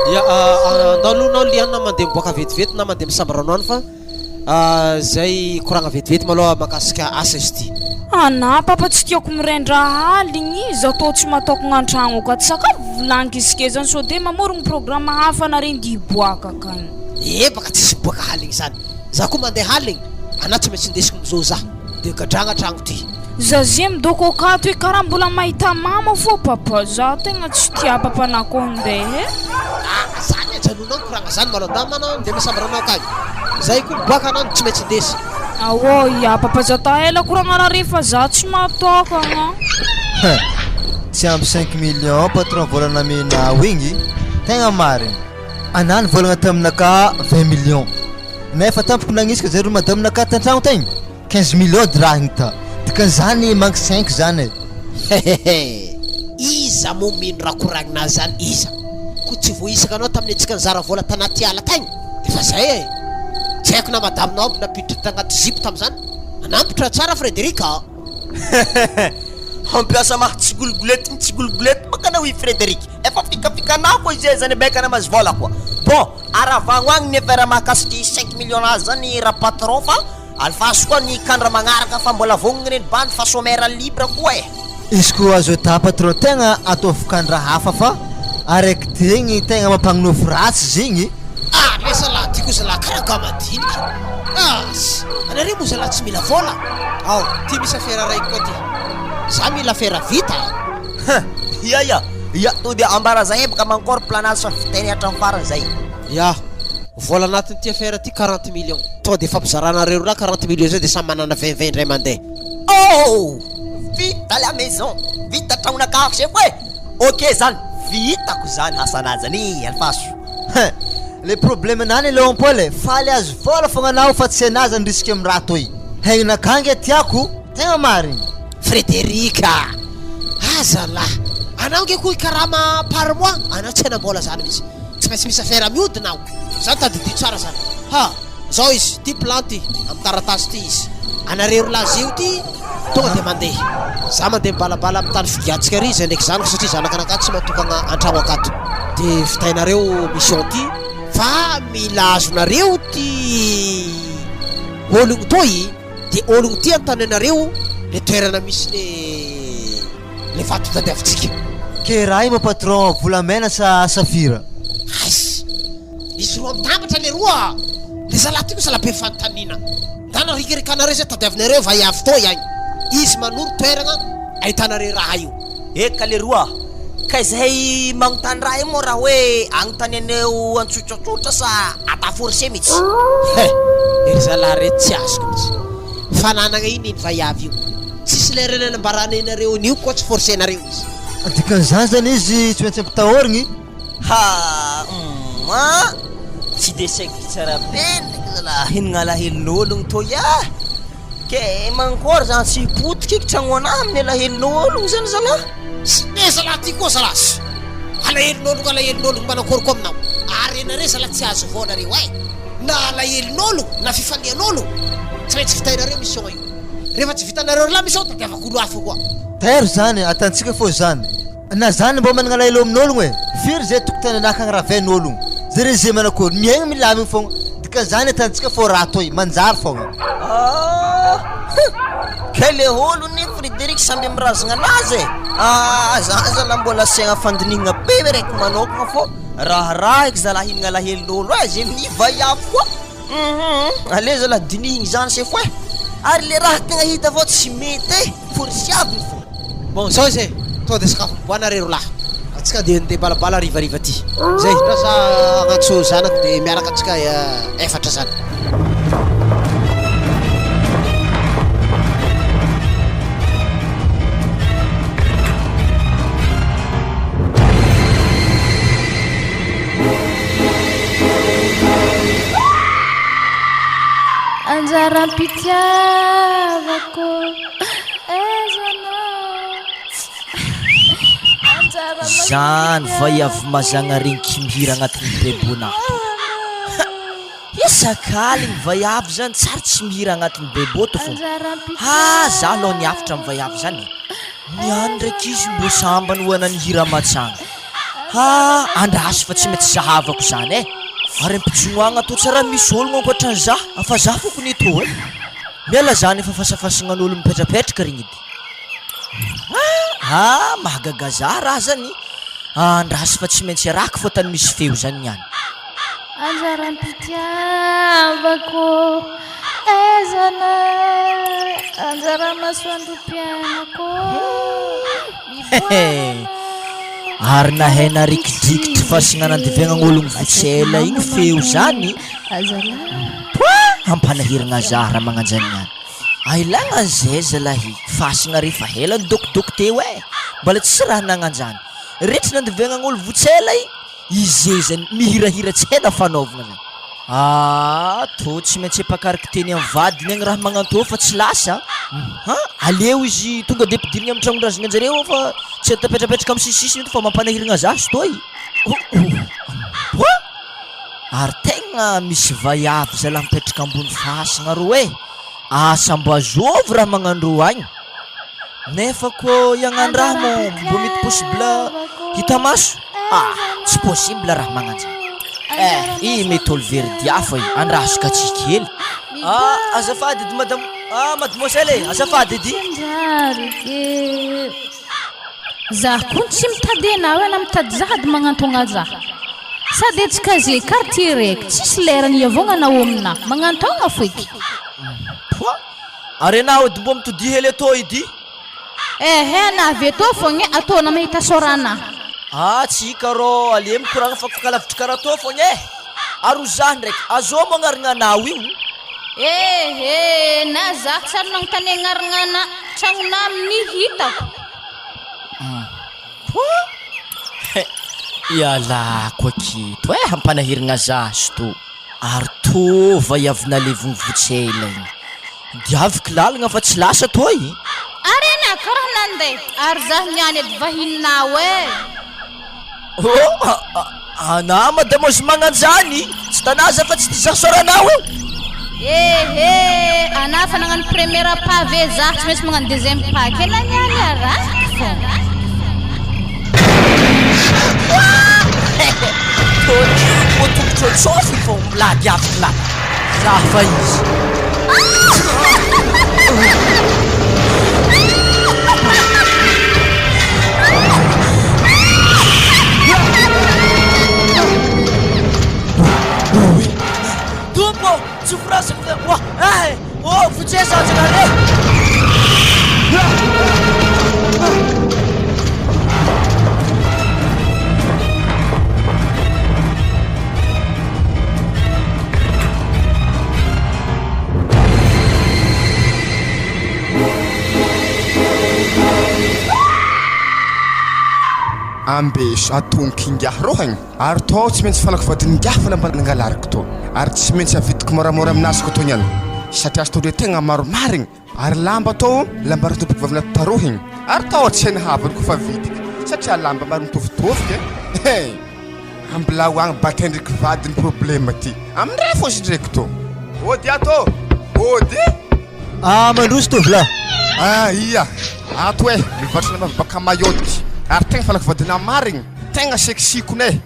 Ya, andao aloha nao Liana mandeha miboaka vetivety na mandeha misamba rano any fa zay koragna vetivety maloha mahakasika asa izy ity. Anà papa tsy tiako mirendra aligny zaho tô tsy matôkagna antragno akato sakafo volagniko izy ke zany sao de mamorogno programme hafa nare ndy hiboaka akagny. Ee baka tsisy miboaka aligny zany, za koa mandeha aligny anà tsy maintsy indesiko mizô za. De gadragna tragno ty. Za ze midoko akato e karaha mbola mahita mama fô papa za tegna tsy tia papa na koa handeha e. Ah zany ajanonao mikoragna zany malôha ndà manao ndeha misambra anao akagny zay koa miboaka anao tsy maintsy indesy. Aô ya papa za ta ela koragna raha re fa za tsy matôkagna. Hein! Tsy ampy cinq millions patron vola namenao igny, tegna marigny. Anah nivolagna taminakahy 20 millions. Nefa tampoka nagnisaka zay ro madame naka tantragno tegny, 15 millions de raha igny ta. Dikan'izany manque cinq zany e. Hehehe iza moa mino raha koragnina zany iza? Ko tsy voaisaka anao tamin'ny antsika nizara vola tanaty ala tagny? Efa zay e! Tsy haiko na madame-nao aby nampiditra tagnaty zipo tamzany. Anampitra tsara Frederic a! Hehehe hampiasa maha tsigologolety ny tsigologolety baka anao i Frederic. Efa fikafikanao koa izay zany beka na mahazo vola koa. Bon, aravagno agny ny affaire mahakasiky 5 millions azy zany ra patron fa alefaso koa ny kandra magnaraka fa mbola vognogny reny bandy fa sommaire libre koa e. Izy koa azo atao patron tegna ataovy kandra hafa fa. Araiky degny tegna mampagnonofy ratsy zegny e. Ah le zalahy ty koa zalahy karaha ga madinika ah! Anareo moa zalahy tsy mila vôla? Ao, ty misy afera raiky koa ty. Za mila afera vita a! Huh! Ya ya! Ya, to dia ambara zahay baka mankôry plan-azy fa vitainay hatramin'ny farany zay. Ya, vola anatin'ity afera ty quarante millions. Tonga dia ifampizaranareo roa lahy quarante millions zay dia samy manana vingt vingt indray mandeha. Oh! Vita la maison! Vita tragnonakahako sefo e! Ok zany, vitako zany hasanajany e! Alifaso. Hein! Le problème nany Léon Paul e, faly azo vola fogna anao fa tsy anah zany risque am raha toy. Hegnakah nge tiako, tegna marigny. Frédéric a! Aza lah! Anao nge koa hikarama par mois, anao tsy hanam-bola zany mihitsy. Tsy maintsy misy affaire mihodina ao. Zany tadidio tsara zany. Ha! Zao izy, ty plan ty, am taratasy ty izy. Anareo ry lahy zio ty tonga de mandeha. Za mandeha mibalabala am tany figiantsika ary zay ndraiky zanako satria zanakanakahy tsy matokagna antragno akato. De vitainareo mission ty fa mila azonareo ty ologno toy de ologno ty antanenareo le toerana misy le le vato tadiavintsika. Ke raha io ma patron volamena sa safira? Aiss! Izy roa mitambatra leroa a! Le zalahy ty koa zalahy be fanontaniana. Ndana rikirikanareo zay tadiavinareo vaiavy toy agny. Izy manoro toeragna ahitanareo raha io. Eka leroa, ka izay magnontany raha io moa raha hoe agnontanianeo antsotratsotra sa ata forcé mitsy? He! Ry zalahy reto tsy azoko mitsy. Fananagna ino iny vaiavy io? Tsisy lera nanambaranenareo an'io koa tsy forcenareo izy. Dikan'izany zany izy tsy maintsy ampitahorigny? Ha humm a! Tsy de saiky tsara be ndraiky zalahy henogna alahelon'ologno toy ah! Ke mankôry zany tsy hipotika eky tragno anah amin'ny alahelon'ologno zany zalah? Sy ne zalahy ty koa zalah sy! Alahelon'ologno alahelon'ologno manakôry koa aminao? Ary enareo zalah tsy azo vao nareo ay! Na alahelon'ologno na fifalian'ologno tsy maintsy vitainareo mission io! Rehefa tsy vitanareo ry lahy mission tadiavako olo hafa koa! Tairo zany atantsika fô zany. Na zany mbô managna alahelo amin'ôlogno e! Firy zay tokotany anakagny raven'ôlogno? Zare ze manakôry miaigny milamigny fogna, dikan'izany atantsika fô raha atao e, manjary fogna. Ah huh! Kay le olo ny Frederic samby am razagna anazy e! Ah za zala mbola asiagna fandinihagna be raiky manokagna fô raharaha eky zalahy hinagna alahelon'olo e, ze mivaiavy koa. Hum aleo zalahy dinihigny zany sefo eh! Ary le raha tegna hita avao tsy mety eh! Forsiaviny fô. Bon zao izy eh, tonga de sakafo miboah nareo roa lahy, atsika de andeha balabala harivariva ty, zay, ndra za agnantso zanako de miaraka atsika efatra zany. Anjaram-pitiavako aiza anao Zany vaiavy mazagna regny kimihira agnatin'ny bebonà to. Ha! Isak'aligny vaiavy zany tsary tsy mihira agnatin'ny bebo to fô. Ha! Za alôha niafitra amy vaiavy zany e. Niany ndraiky izy mbô sambany hoana nihira matsagna. Ha! Andraso fa tsy maintsy zahavako zany eh! Ary ampijognoagna tô tsy raha misy ologno ankoatran'ny zah, fa zah fokony eto eh! Miala zany efa fasafasagnan'olo mipetrapetraka regny edy. Ha! Mahagaga zah raha zany, andraso fa tsy maintsy arahako fô tany misy feo zany niany. Anjaram-pitiavako aiza na anjara-masoandrom-piainako Hehe! Ary nahay narikidrikitry fasina nandevegnan'ologno votsela igny feo zany, poa! Hampanahiragna zah raha magnanjany niany. Ailagna an'izay zalahy, fasina refa ela nidôkidôky teo eh! Mbola tsisy raha nagnanjany. Retry nandevegnan'olo votsela igny. Izy zany mihirahira tsy hay na fanaovagna zany. Aah tô tsy maintsy ampakariko teny am vadiny agny raha magnantô fa tsy lasa a! Aleo izy tonga de ampidirigny am tragnondrazagna anjareo ao fa tsy atapetrapetraka am sisisisiny eto fa mampanahiragna za izy tô i! Oa! Ary tegna misy vaiavy zalah mipetraka ambony fasagna rô e! Asa mba zôvy raha magnandrô agny? Nefa ko iagnandraha moa mbo mety possible hita maso? Ah! Tsy possible raha magnanjany. Eh! I mety olo very dia fa i andraso ka tsy kely. Ah! Azafady edy madame, ah mademoiselle e! Azafady edy. Zah kony tsy mitady anao e na mitady zah ady magnantogna zah. Sady antsika ze quartier raiky tsisy lerany iavogna anao aminah, magnantogna foiky. Poa! Ary enao edy mbô mitodia hely atô edy? Ehe anah avy atô fogna e, atô anah mahita sôra anah. Ah tsy ka rô, ale mikoragna fa fakalavitry karaha atô fogna e! Ary ho zah ndraiky, azô moa agnaragna anao io? Ehe, na zah tsy ary nagnontany agnaragna anah, tragnonah amin'ny hitako. Poa! Ialako aketo eh, ampanahiragna zah sto. Ary tô va i avy nalevogny votsela igny? Diaviko lalagna fa tsy lasa tô i. Ary anah karaha nandeha, ary zah niany edy vahininao eh. Oh anah madamozy magnanjany, tsy tanà za fa tsy tia zah soranao io. Ehe, anah fa nagnano première pas ve zah tsy maintsy magnano deuxième pas ke na niany arahiko fogna. Tô tongotro tsôfiny fô milady avy la. Zah fa izy. Tompo ô, tsy forasako ve oa eh ô vonjeo zaho Zagnahary e. Ambeso atonoko ingahy rohagny ary tô tsy maintsy falako vadin'ingahy fa lamba nangalariko tô ary tsy maintsy avidiko moramora aminazy koa tô niany satria azy tô ndre tegna maro marigny Ary lamba atao lamba ratompoko vavy anaty tarohigny ary tao tsy hainy havany koa fa vidiky satria lamba maro mitovitovy ke hey! Ambilao agny batendriky vadiny problema ty amindray fô izy ndreky tô. Ody ato ô! Ody! Ah mandroso tovolahy. Ah ia! Ato eh! Mivarotra lamba avy baka Mayotte ary tegna falako vadinah marigny tegna sexy kony eh!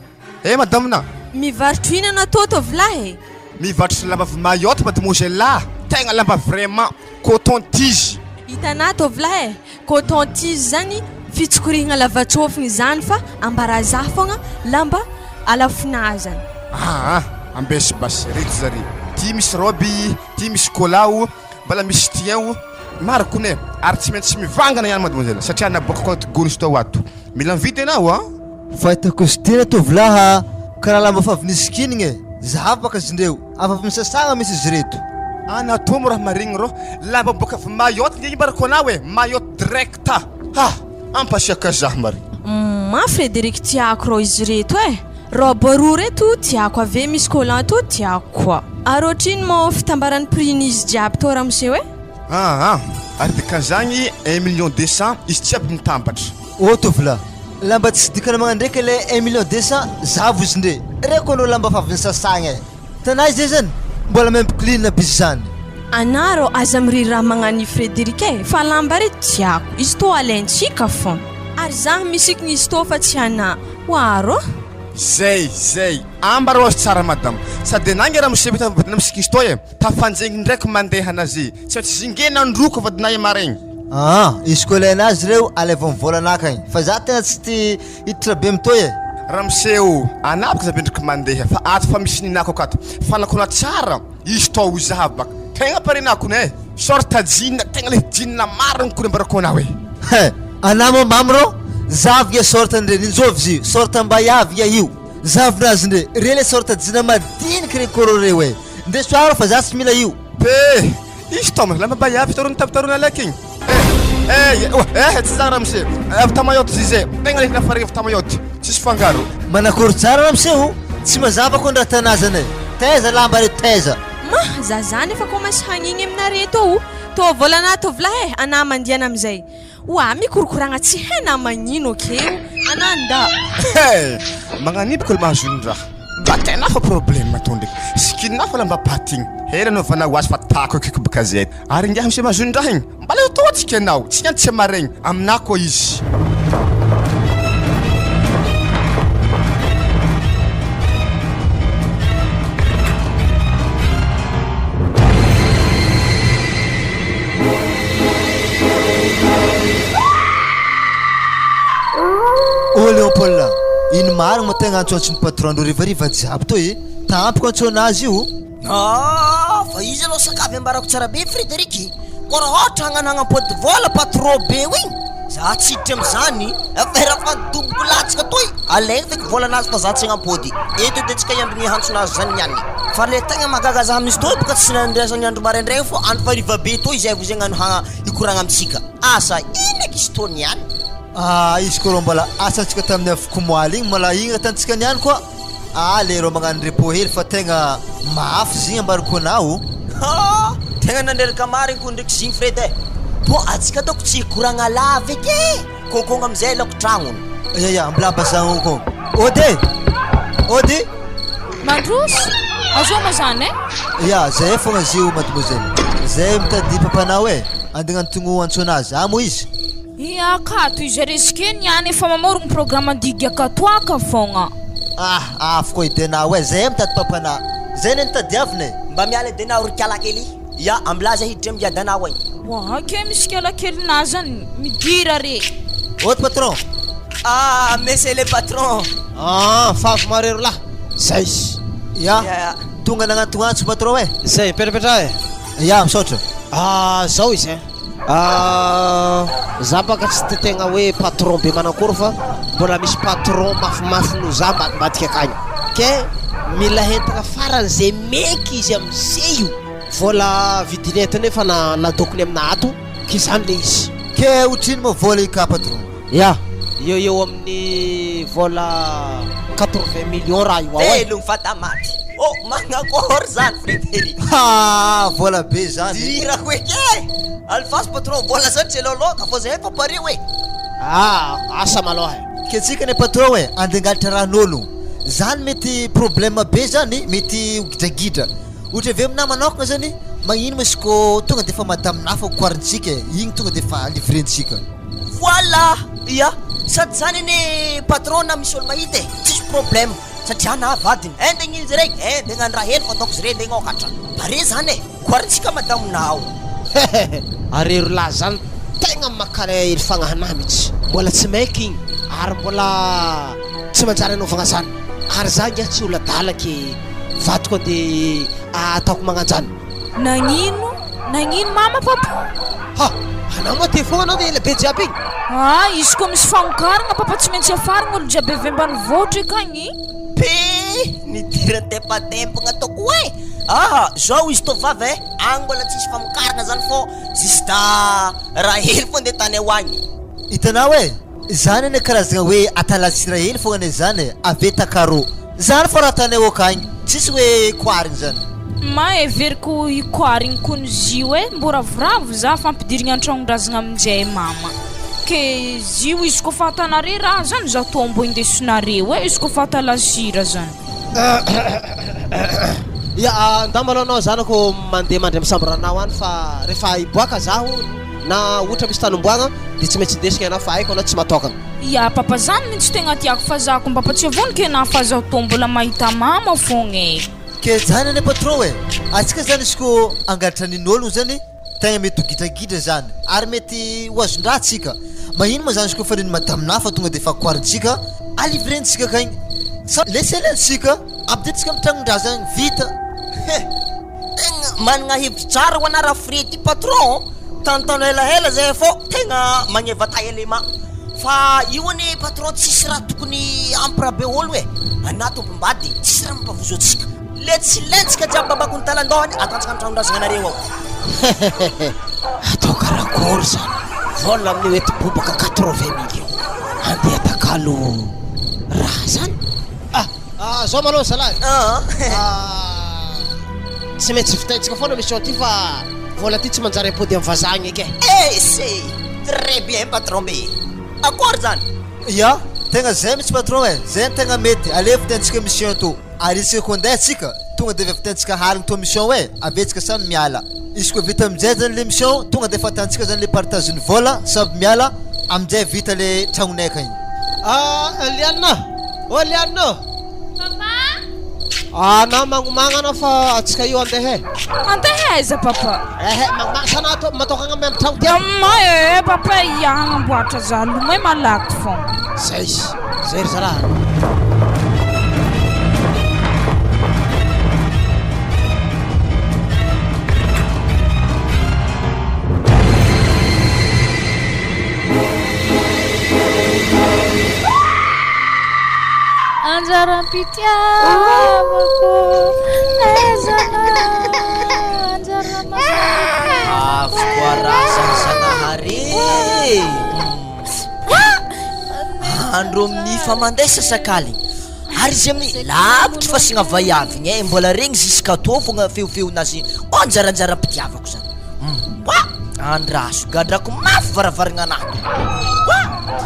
Eh madame na! Mivarotro inona tô tovolahy e? Mivarotro lamba avy Mayotte mademoiselle ah! Tegna lamba vraiment coton tige. Hitanà tovolahy e! Coton tige zany fitsikorihigna lavatsôfigny zany fa ambarazaha fogna lamba alafonà zany. Aa ambesy basy reto zare ty misy robe ty misy cola o mbala misy tien o maro kony e ary tsy maintsy mivangana ihany mademoiselle satria naboakako anaty gony izy tao ato mila mividy ianao an. Fahitako izy tena tovolahy a! Karaha lamba fa avy nisikinigna e! Zahavo baka izy ndreo, avy avy misasagna mintsy izy reto. Anatomo raha marigny rô, lamba boaka avy Mayotte nge imbarako anao e, Mayotte direct ha! Ampasiaka zah mare. Ma Frederic tiako rô izy reto e! Robe roa reto tiako ave misy collant tô tiako koa. Ary otrino mô fitambaran'ny prix n'izy jiaby tô ramose e? Aa ary dikan'izagny un million deux cent izy jiaby mitambatra. Ô tovolahy, lamba tsisy dikany magnandraiky ilay un million 200 zavo izy ndre, reko anao lamba fa avy nisasagna e! Tanà izy zany mbola même clean aby izy zany. Anah rô aza miriry raha magnano i Frederic e fa lamba re tiako izy tô alaintsika fon ary zah misikina izy tô fa tsy anah hoa rô. Zay zay amba rô azo tsara madama sady anah nge ramose mety avadina misikina izy tô e tafanjegny ndraiky mandeha anazy tsy maintsy zingena androko vadinay maregny. Aa izy koa ilaina azy ireo alaivo ny vola anakany fa za tena tsy te hiditra be mitoy e. Ramose o, anabaka za bendriky mandeha fa ato fa misy ninako akato, fanakona tsara izy tô hoy za baka tegna parenakony e, short jean tegna le jean marigny kony ambarako anao e. He, anah moa mamy rô, zavy nge short ndre ninjovy izy io, short mba hiavy nge io, zavinazy ndre, re le short jean madiniky re kôrô reo e, ndeso aro fa za tsy mila io. Pe, izy tô lamba mba hiavy tarony tapitarony alaiky igny eh, eh, oa, eh, tsy zany ramose, avy ta Mayotte izy e, tegna le nafarigny avy ta Mayotte, tsisy fangaro. Manakory tsara ramose o, tsy mazava ko ny raha tanazana e, taiza lamba reto taiza. Ma, za zany efa commence hagnigny aminare tô o, tô volanah tovolahy e, anah mandiana amizay. Oa mikorokoragna tsy hay na magnino akeo anah nda. He! Magnanibiko le mahazo ny raha. Mba tena hafa problème tô ndraiky. Sikinina hafa lamba paty igny. Hela anaovanao azy fa tako akaiky baka zay. Ary ingahy misy mahazo ny raha igny. Mba leo totsika ianao. Tsy niany tsy maregny. Aminah koa izy. marigny ma tegna antsoantson'ny patron ndreo harivariva jiaby tô e! Tampoko antsoanazy io. Aa fa izy aloha sakavy ambarako tsara be Frederic ko raha ohatra hagnano hagnampody vola patron be io igny za tsy hiditra amizany affaire fa nidoboko latsaka toy alaigny feky volanazy fa za tsy hagnampody eto edy antsika hiambigny hantsonazy zany niany fa le tegna mahagaga za amin'izy toy boka tsy nandraisany andro maraindraigny fô andro hariva be toy zay vo zay hagnano hagna hikoragna amitsika asa ino eky izy tô niany. Aa izy koa rô mbola asantsika tamin'ny afikomoaly igny mbola igny raha tantsika niany koa. Ah le rô magnano repos hely fa tegna mafy zigny ambarako anao. Haa tegna nandreraka marigny ko ndreky zigny Fred eh! Bon atsika dôko tsy hikoragna lava eky eh! Kôkôgna amizay alako tragnony. Ya ya mbola bazagna kô. Ody eh! Ody! Mandroso! Azao ma zany eh? Ya zay fogna zio mademoiselle. Zay mitady papanao eh! Andeha agnantogno antso anazy. Ah moa izy? Ia akato izy risque niany efa mamorogno programme digy akatoaka fogna. Ah afo koa i Denao eh, zay mitady papanà, zay ne nitadiavina eh. Mba miala i Denao ry kiala kely, ia ambilaza hiditra miadanao eh. Wa ke misy kiala kelinà zany, midira re. Haute patron. Ah monsieur le patron. Ah favy marero lahy, zay. Ia, tonga nagnantogna antso patron eh. Zay, mipetrapetraha eh. Ia, misaotra. Ah zao izy eh. Ah, za baka tsy de tegna hoe patron be manankory fa mbola misy patron mafimafy noho za ambadimbadika akagny. Ke mila entagna faran'izay meky izy am'ze io. Vôla vidin'ny entana efa na- nadôkony aminà ato, ke zany le izy. Ke otrino moa vôla io ka patron? Ya, eo eo amin'ny vôla 80 millions raha io ao e. Velogno fata maty. Oh, magnakôry zany Frederic. Haa, vôla be zany. Dirako eky e! Alefaso patron, vôla zany tsy elaoloaka fô zahay efa pare oe. Ah, asa malôha e. Ke tsika anie patron e, andeha hangalatra ran'ôlogno. Zany mety problème be zany, mety ho gidragidra. Ohatra avy aminah manokana zany, magnino ma izy kô tonga de efa madame nafa koarintsika e, igny tonga de efa livrentsika. Voilà! Ia! Sady zany anie patron na misy olo mahita e, tsisy problème satria na vadiny, eh ndeha gnino zare, eh ndeha gnano raha hely fa ataoko zare ndeha gnôkatra. Pare zany e! Koarintsika madame nao. Hehehe! Ary ry lahy zany tegna makalahelo fagnahinah mitsy, mbola tsy maiky igny ary mbola tsy manjary anaovagna zany, ary za ngiahy tsy olo adala ke vadiko andeha ataoko magnanjany. Nagnino? Nagnino mama papa? Ha! Anao moa te fogna anao de ela be jiaby igny. Ah, izy koa misy famokaragna papa tsy maintsy afaragna olo jiaby avy ambanivohitra akagny. Pe! Nidiran'ny tempatempagna ataoko hoe aha! Zao izy tô vava eh! Agny mbola tsisy famokaragna zany fô juste raha hely fô ndeha tany ho agny. Hitanao e! Zany anie karazagna hoe atalasira hely fogna anie zany e, ave takaro. Zany fô raha ataonay okagny, tsisy hoe koarigny zany. Ma heveriko hikoarigny kony zio e, mbô ravoravo za fampidirigna antragnondrazagna aminjay mama. Ke zio izy koa fahatanare raha zany za tô mbô indesinareo e, izy koa fahatalasira zany. Ya, ndao malôha anao zanako mandeha mandry amin'ny chambrenao any fa rehefa hiboaka zaho na ohatra misy tany omboagna dia tsy maintsy indesiko ianao fa haiko anao tsy matôkagna. Ya papa zany mintsy tegna tiako fa za ko mba tsy avoniky enah fa zaho tô mbola mahita mama fogna e. Ke zany anie patron e! Atsika zany izy ko hangalatra nin'ologno zany tegna mety ho gidragidra zany ary mety ho azon-draha tsika. Magnino ma zany izy ko fa nino madame na fa tonga de efa koarintsika a livrentsika akagny sa leselentsika ampidiritsika amy tragnondrazagny vita. He! Tegna managna hevitry tsara ho anah Rafredy patron, tantano helahela zay fô tegna magneva taille élément fa io anie patron tsisy raha tokony hampirabe ôlo e, anah tompom-bady tsisy raha mampavozo antsika, le tsy lentsika jiaby babako ny talan-dohany ataontsika am-tragnondrazagna anareo ao. Hehehehe atao karakory zany, vola amin'io eto bobaka 80 millions andeha atakalo raha zany? Ah! Ah zao malôha zalahy ah tsy maintsy vitaintsika foana mission ty fa vola ty tsy manjary ampody am vazaha agny eky e. Ese! Très bien patron be! Akory zany? Ya, tegna zay mitsy patron e, zay no tegna mety, aleo vitaintsika mission to, ary isaka ko andeha tsika, tonga de efa vitaintsika harigny to mission e, avy etsika samy miala, izy ko vita amizay zany le mission, tonga de efa atantsika zany le partage ny vola, samy miala, amizay vita le tragnonay akagny. Ah Liana! Oh Liana ô! Papa! Anao magnomagna anao fa antsika io andeha e! Andeha aiza papa? Ehe, magnomagna sa anao atao matokagna amy tragno ty aho? Ma eh papa ia hagnamboatra za lomay malaky fogna. Zay, zay ry zalahy. Anjaram-pitiavako aiza anjaram-pitiavako. Avy koa raha zany Zagnahary e! Andro amin'ny fa mandeha sasakaligny ary izy amin'ny lavitry fasigna vaiavy igny e, mbola regny jusqu'à tô fogna feofeonazy oh anjaranjaram-pitiavako zany. Mba andraso gadrako mafy varavaragna anahy to. Mba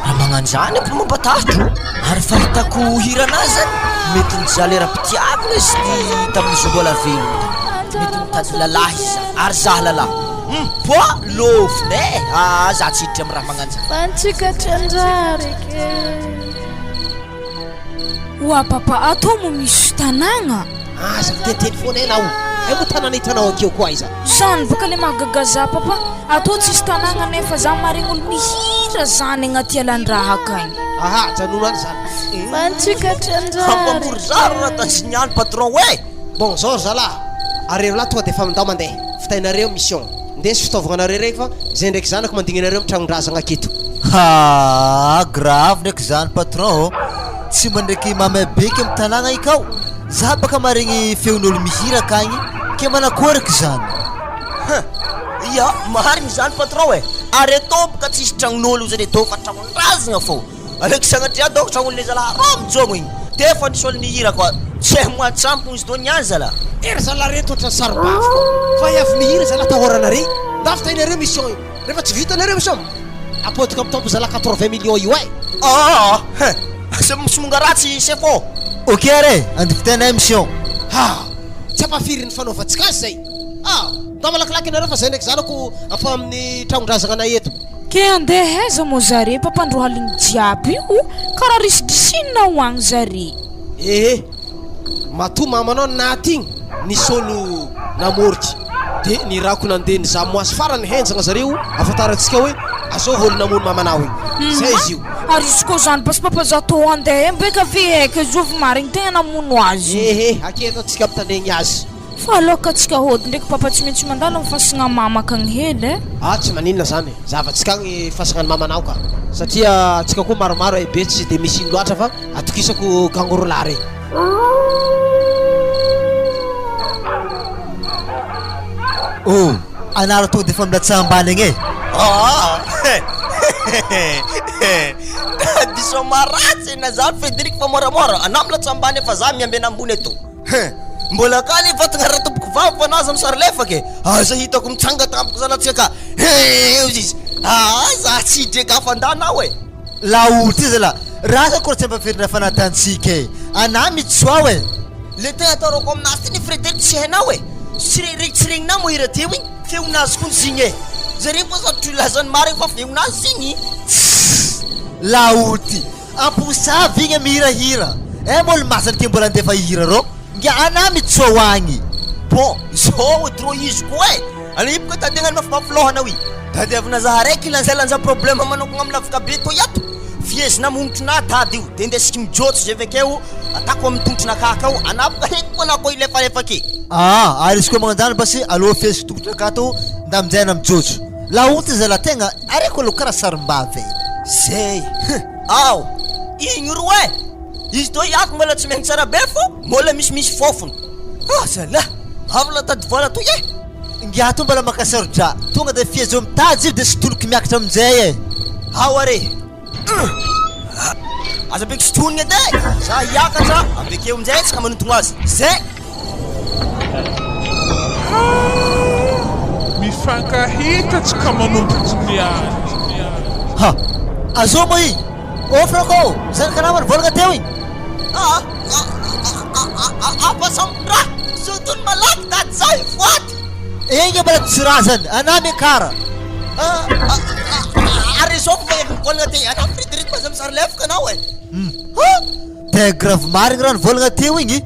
raha magnanjany ampy mampatahotro. Ary fahitako hiranazy zany mety nijaly ara-pitiavagna izy ty tamin'izy mbola velogno tany. Mety nitady lalahy izy zany ary zah lalahy. Mba lôvina e! Ah zah tsy hiditra amy raha magnanjany. Fantsika tsy anjara eke. Oa papa atao moa misy tanagna. Aza miteniteny foana enao. Hay moa tanana hitanao akeo koa aiza. Zany boka le mahagaga za papa, atao tsisy tanagna nefa za maregny olo mihira zany agnaty alandraha akagny. Aha, ajanona any zany. Fantsika tsy anjara Hampamory zaro raha tanjiny any patron eh! Bon zao ry zalahy, areo lahy tonga de efa mindao mandeha, vitainareo mission. Ndeso fitaovagnanareo regny fa zay ndraiky zanako mandigny anareo am tragnondrazagna aketo. Haa grave ndraiky zany patron ô! Tsy mba ndraiky mamay be ke am tanagna ikao, za baka maregny feon'olo mihira akagny ke manakory aky zany? Huh! Ya, marigny zany patron e! Ary atao boka tsisy tragnon'olo zany atao fa tragnondrazagna fô! Aleoko sagnatria dônko tragnon'le zalahy rô mijôgno igny, de efa nisy olo nihira koa, tsy hay moantsampogno izy tô niany zalahy. Eh ry zalahy reto ohatran'ny saro-bavy koa fa i avy mihira zalahy atahoranareo, ndafy tahinareo mission io, rehefa tsy vitanareo mission apodiko amin'ny tompo zalahy 80 millions io eh. Aa hein! Asa misomonga ratsy chef ô! Ok ary e, andivitainay mission. Ha! Tsy ampafirin'ny fanaovantsika azy zay. Ah! Ndao malakilaky ianareo fa zay ndraiky zanako afa amin'ny tragnondrazagna anay eto. Ke andeha aiza moa zare mpampandro haligny jiaby io? Karaha risidrisinina ho agny zare. Ehe! Matoa mamanao naty igny nisy olo namoriky de nirako nandeha nizaha moasy farany henjagna zareo afantarantsika hoe azovy olo namono mamanao igny. Zay izy io. Ary izy koa zany basy papa za tô andeha mbeka ve haiko azovy marigny tegna namono azy. Ehe! Aketo antsika mitandregny azy. Fa aloka antsika hody ndraiky papa tsy maintsy mandalo am fasagna mama akagny hely eh. Ah tsy maninona zany e, zavatsika agny fasagna ny mamanao ka, satria antsika koa maromaro e be tsy de misy ino loatra fa atokisako kangorola rey. Oh! Anaro tonga defa milatsaha ambany agny e! Aa Diso maratsy na za Frederic fa moramora, anao milatsaha ambany fa za miambena ambony eto. Hein! Mbola akany vatagna ratompoko vavy fa naza misary lefaka e! Aza hitako mitsanga tampoka zany atsika ka hein ozy izy! Aa za tsy drega fandana aho e! Laolo ty zala, raha akory tsy ampaferina fanatantsika e! Anah mitsoao e! Le tegna atahorako aminazy ty ny Frederic tsy hainao e! Tsy re tsy regninao moa hira teo igny? Feonazy koa izy igny e! Zare koa sarotro ilaza ny marigny fa feonazy igny! Tssss! Laolo ty, Amposavy igny mihirahira eh mol masany ke mbola andefa hihira rô ngia ana mitsoa agny. Bon zao trop izy koa e! Aleo boka tadiagna ny mafimafy lohanao i! Tadiavina za araiky hilanjalanja problème manokagna am lavaka be toy ato! Fihezina am honotrinà tady io de ndesiko mijôtso zay avekeo atako am tongotrinakà akao anà boka regny koa anà koa hilefalefa ake! Aa ary izy koa magnanjany basy aleo fiheziko tongotrinakà tô nda aminjay ana mijôtso! Laonty zala tegna areko aloha kara sarimbavy e! Zay! Huh! Ao! Igny ro eh! Izy toy ako mbola tsy maigny tsara be fô mbola misimisy fôfony. Ah zalah! Avy la tady vola toy eh! Ingahy to mbola maka saro-drà, tonga de fihezeo mitady io de sintoniko miakatra aminjay eh! Ao are! Hum! Aza ampiako sintonigna edy eh! Za hiakatra, avekeo aminjay tsika manontogno azy. Zay! Haa! Mifankahita tsika manomboka niany. Ha! Azao moa igny! Ô Franco! Zanaka namany vôlagna teo igny! Aa! Ampasampon-draha! Sotony malaky dady za hivoady! Enga mbola tsy razany, anà miakara! Aa! Ary izao fa efa mivôlagna teo, anà Frédéric fa aza misary lefaka anao e! Ha! Dia grave marigny raha nivolagna teo igny hein!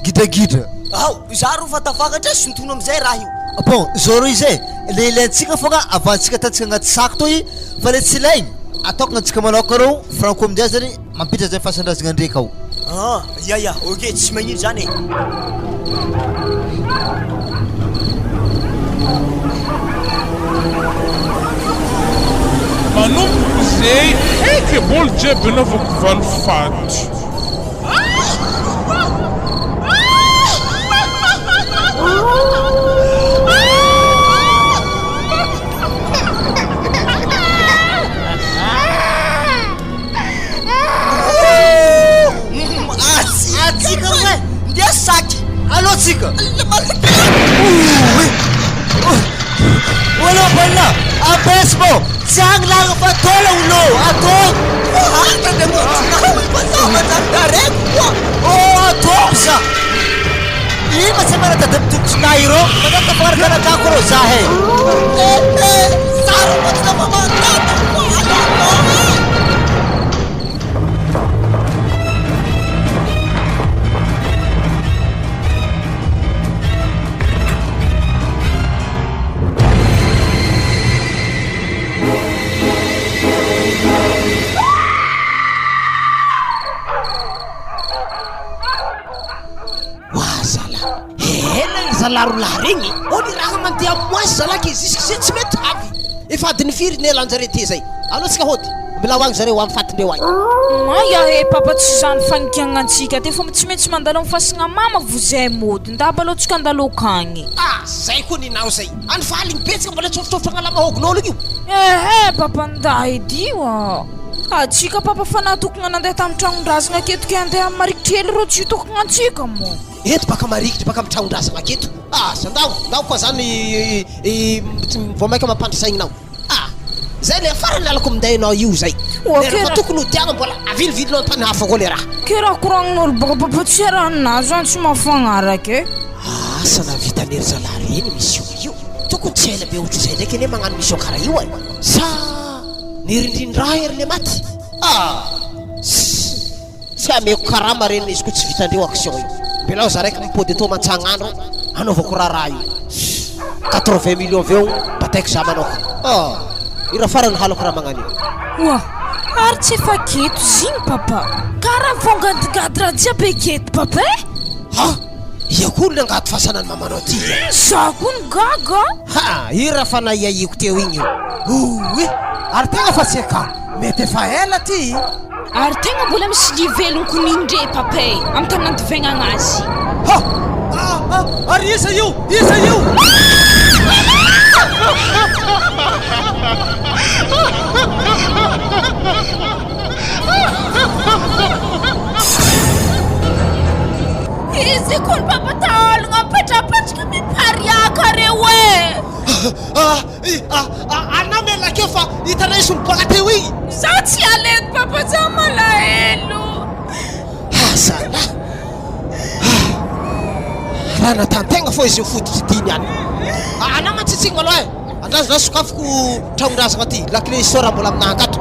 Gidragidra. Ao, za ro fa tafakatra e, sintono amizay raha io. Bon, zao ro izy e, le ilaintsika fogna avantsika atantsika agnaty sac toy fa le tsy ilaigny ataoko gnantsika manôka reo franco aminjay zany mampiditra zay fasan-drazagna ndreky ao. Ah, ya ya, ok, tsy magnino zany e. Manomboka izay heky bol jiaby anaovako valifaty. Olo baolina, ampesmo, tsy agny lagna fa atôla olo, atôgno. Ohatra de mbo tsy naho fa za manjary tareko koa. Oh atôgno za. Ino ma tsy manatady amin'ny tongotrinah irô, manjary tafagnaraka anakah koa rô za he. Eh eh, za rô mbo tsy tafamanatady koa aleo eh. Wa zala, ela ry zalahy rolahy regny, ô ny raha mandeha moasy zalahy ke jusque zay tsy mety avy. Efa adiny firy nelanjareo teo zay? Aleo tsika hody, mbola ho agny zareo am fatindreo agny. Maia he papa tsy zany fagnikiagna antsika ty fa tsy maintsy mandalo am fasagna mama vo zay mody ndaba aloha tsika andalo akagny. Ah zay koa ninao zay, any fa aligny betsaka mbola tsofotsofotra agnala mahogin'olo igny io. Ehe papa nda edy io ah. Atsika papa fa natokagna nandeha tam tragnondrazagna aketo ke andeha am marikitry hely rô tsy tokagna antsika mo. Eto baka marikitry baka am tragnondrazagna aketo. Asa ndao ndao koa zany vao maika mampandry saigninao. Ah! Zay le farany lalako minday anao io zay. Le raha tokony ho tiagna mbola avilivilinao an-tany hafa koa le raha. Ke raha koragnin'olo baka papa tsy arahinà zany tsy mahafagnaraka e. Asa na vitan'ery zalahy reny mission io. Tokony tsy ela be ohatr'izay ndraiky anie magnano mission karaha io e. Sa nirindrindra ery le maty? Ah! Ssss. Tsy ameko karama reny izy koa tsy vitandreo action io. Mbelao za raiky mipody eto mantsagna andro anaovako raharaha io. 80 millions avy eo bataiko za manokana. Ah! Io raha farany halako raha magnano io. Oa! Ary tsy efa aketo zigny papa. Kara vongadingady raha jiaby aketo papa eh! Ha! Ia koa olo nangady fasana ny mamanao ty ia? Za koa no gaga a! Ha! Io raha fa nahiahiako teo igny io. Ouii! Ary tegna fa tsy eka! Mety efa ela ty! Ary tegna mbola misy lia velogno konindre papa e, amy tany nandivagnagna azy. Ha! Ah ah! Ary iza io? Iza io? Izy kony papa taolagna mipetrapetraka mipariaka reo e! Ah, ah, anao miala akeo fa hitanay izy miboaka teo igny. Za tsy hiala eto papa za malahelo. Ah zalahy. Ah. Raha natantegna fô izy io fototry diny any. Ah, anao mantsitsigny malôha e. Andraso za sokafiko tragnondrazagna ty, la clé histoire mbola aminah akato.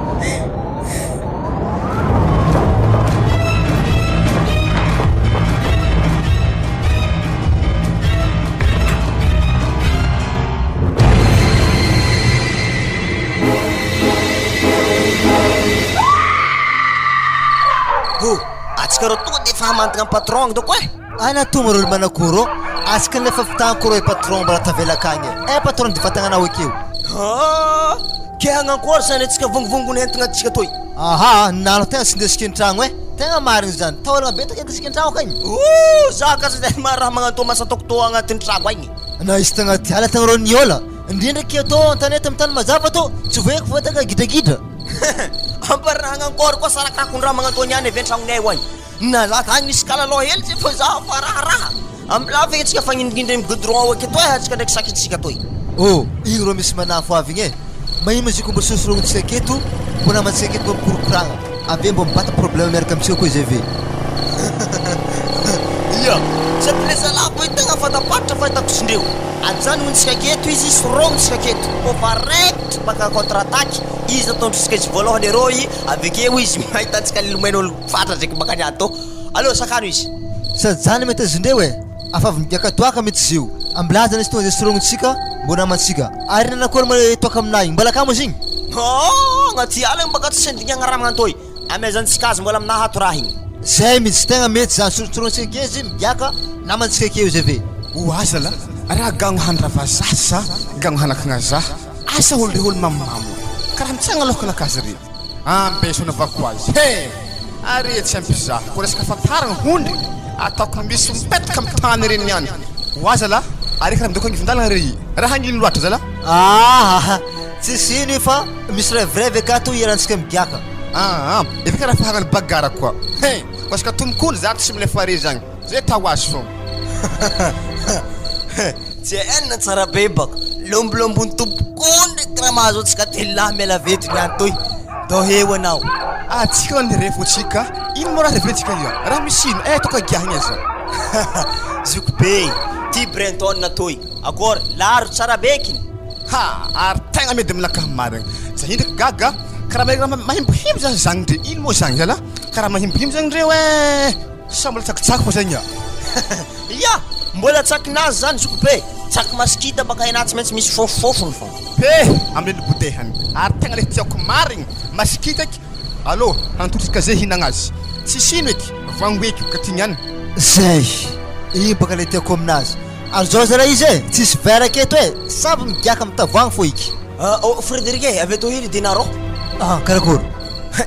Oh, atsika reo tonga de efa hamantagna ny patron agny doko eh. Ana to marolo manakôry ô, atsika nefa fitahako rô i patron mbola tavela akagny e, eh patron de vatagnanao ekeo. Ah, ke hagnankory zany atsika vongivongony entigna atsika toy. Aha, nalo tegna tsy ndesiko an-tragno eh, tegna marigny zany, taolagna be tokony andesiko an-tragno akagny. Ooh, za ka tsy de mahay raha magnano tô masa ataoko tô agnatin'ny tragno agny. Na izy tagnaty ala tagny rô niôla, indrindra ke tô an-tanety amy tany mazava tô, tsy voeko fa tegna gidragidra. Amparahagna ankôry koa sarakarakondraha magnano tô niany avy an-tragnonay agny. Na za tagny nisy kalalao hely zay fa za fa raharaha. Ambilà ve tsika fagnindrindra amy goudron ao aketo eh atsika ndraiky sakintsika toy. Oh, igny rô misy manafo avy igny e! Magnino ma izy ko mbô sorosorognintsika aketo, mbô namantsika aketo mbô mikorokoragna, avy eo mbô mibata problème miaraka amintsika koa izy avy eo. Ia, sady le zalahy boy tegna fantapantatra fahitako sindreo. Ajanontsika aketo izy, sorognitsika aketo, kôfa raikitra baka contre attaque, izy ataondrisika izy voalohany arô i, avekeo izy mahita antsika lilomain'olo fatra ndraiky makany ato. Aleo sakano izy. Sady zany mety azondreo e! Afa avy migiaka toaka mitsy izy io. Ambilazana izy tonga de sorognitsika mbô namantsika. Ary nanakory ma le toaka aminah igny? Mbola kamo izy igny? Haa agnaty ala igny baka tsy sendignagna raha magnantoy. Amezantsika azy mbola aminah ato raha igny. Zay mitsy, tegna mety zany, sorotsorognitsika ake izy migiaka namantsika akeo izy ave. Oa zala, raha gagno handrava za sa gagno hanakagna za? Asa olo re olo mamomamo karaha mitsagna loka lakazy re. Ambeso anaovako azy he! Ary etsy ampizaha ko resaka fantaragna hondry ataoko misy mipetaka am tany reny niany. Oa zala, ary karaha midoko agnivon-dalagna re i. Raha hanginy loatra zala. Aa tsisy ino io fa misy revirevy akato hiarantsika migiaka. Aa efa karaha fa hagnano bagara koa he! Parce que tompok'olo za tsy milefa re zagny, zay atao azy fogna. Tena tsara be baka. Lombolombo tompoko ndraiky raha mahazo antsika telolahy miala veto niany toy. Ndao heo anao. Atsika ny refo tsika. Ino moa raha reventsika io? Raha misy ino? Eh toka giahigna aza. Zoky be, ty Brenton toy. Akory, laro tsara be kiny. Ha! Ary tegna medy aminakahy marigny. Za io ndraiky gaga, karaha maheno raha mahimbohimbo zany zagny ndre. Ino moa zagny zalahy? Karaha mahimbohimbo zagny ndreo eh! Sa mbola tsakotsako fô zegny ah? Ya! Mbola tsakinazy zany zoky be! Tsaky masikita baka enahy tsy maintsy misy fofofofony fô. Be amin'ireny bodehany ary tegna le tiako marigny masikita eky allo hantotrika ze hihinagna azy tsisy ino eky vango eky ka ty niany. Zay! Igny baka le tiako aminazy. Ary zao zalahy izy e! Tsisy verre aketo e! Samby migiaka am tavoahangy fô iky. Oh Frédéric e, avy ato hely dinarô. Ah, karakory?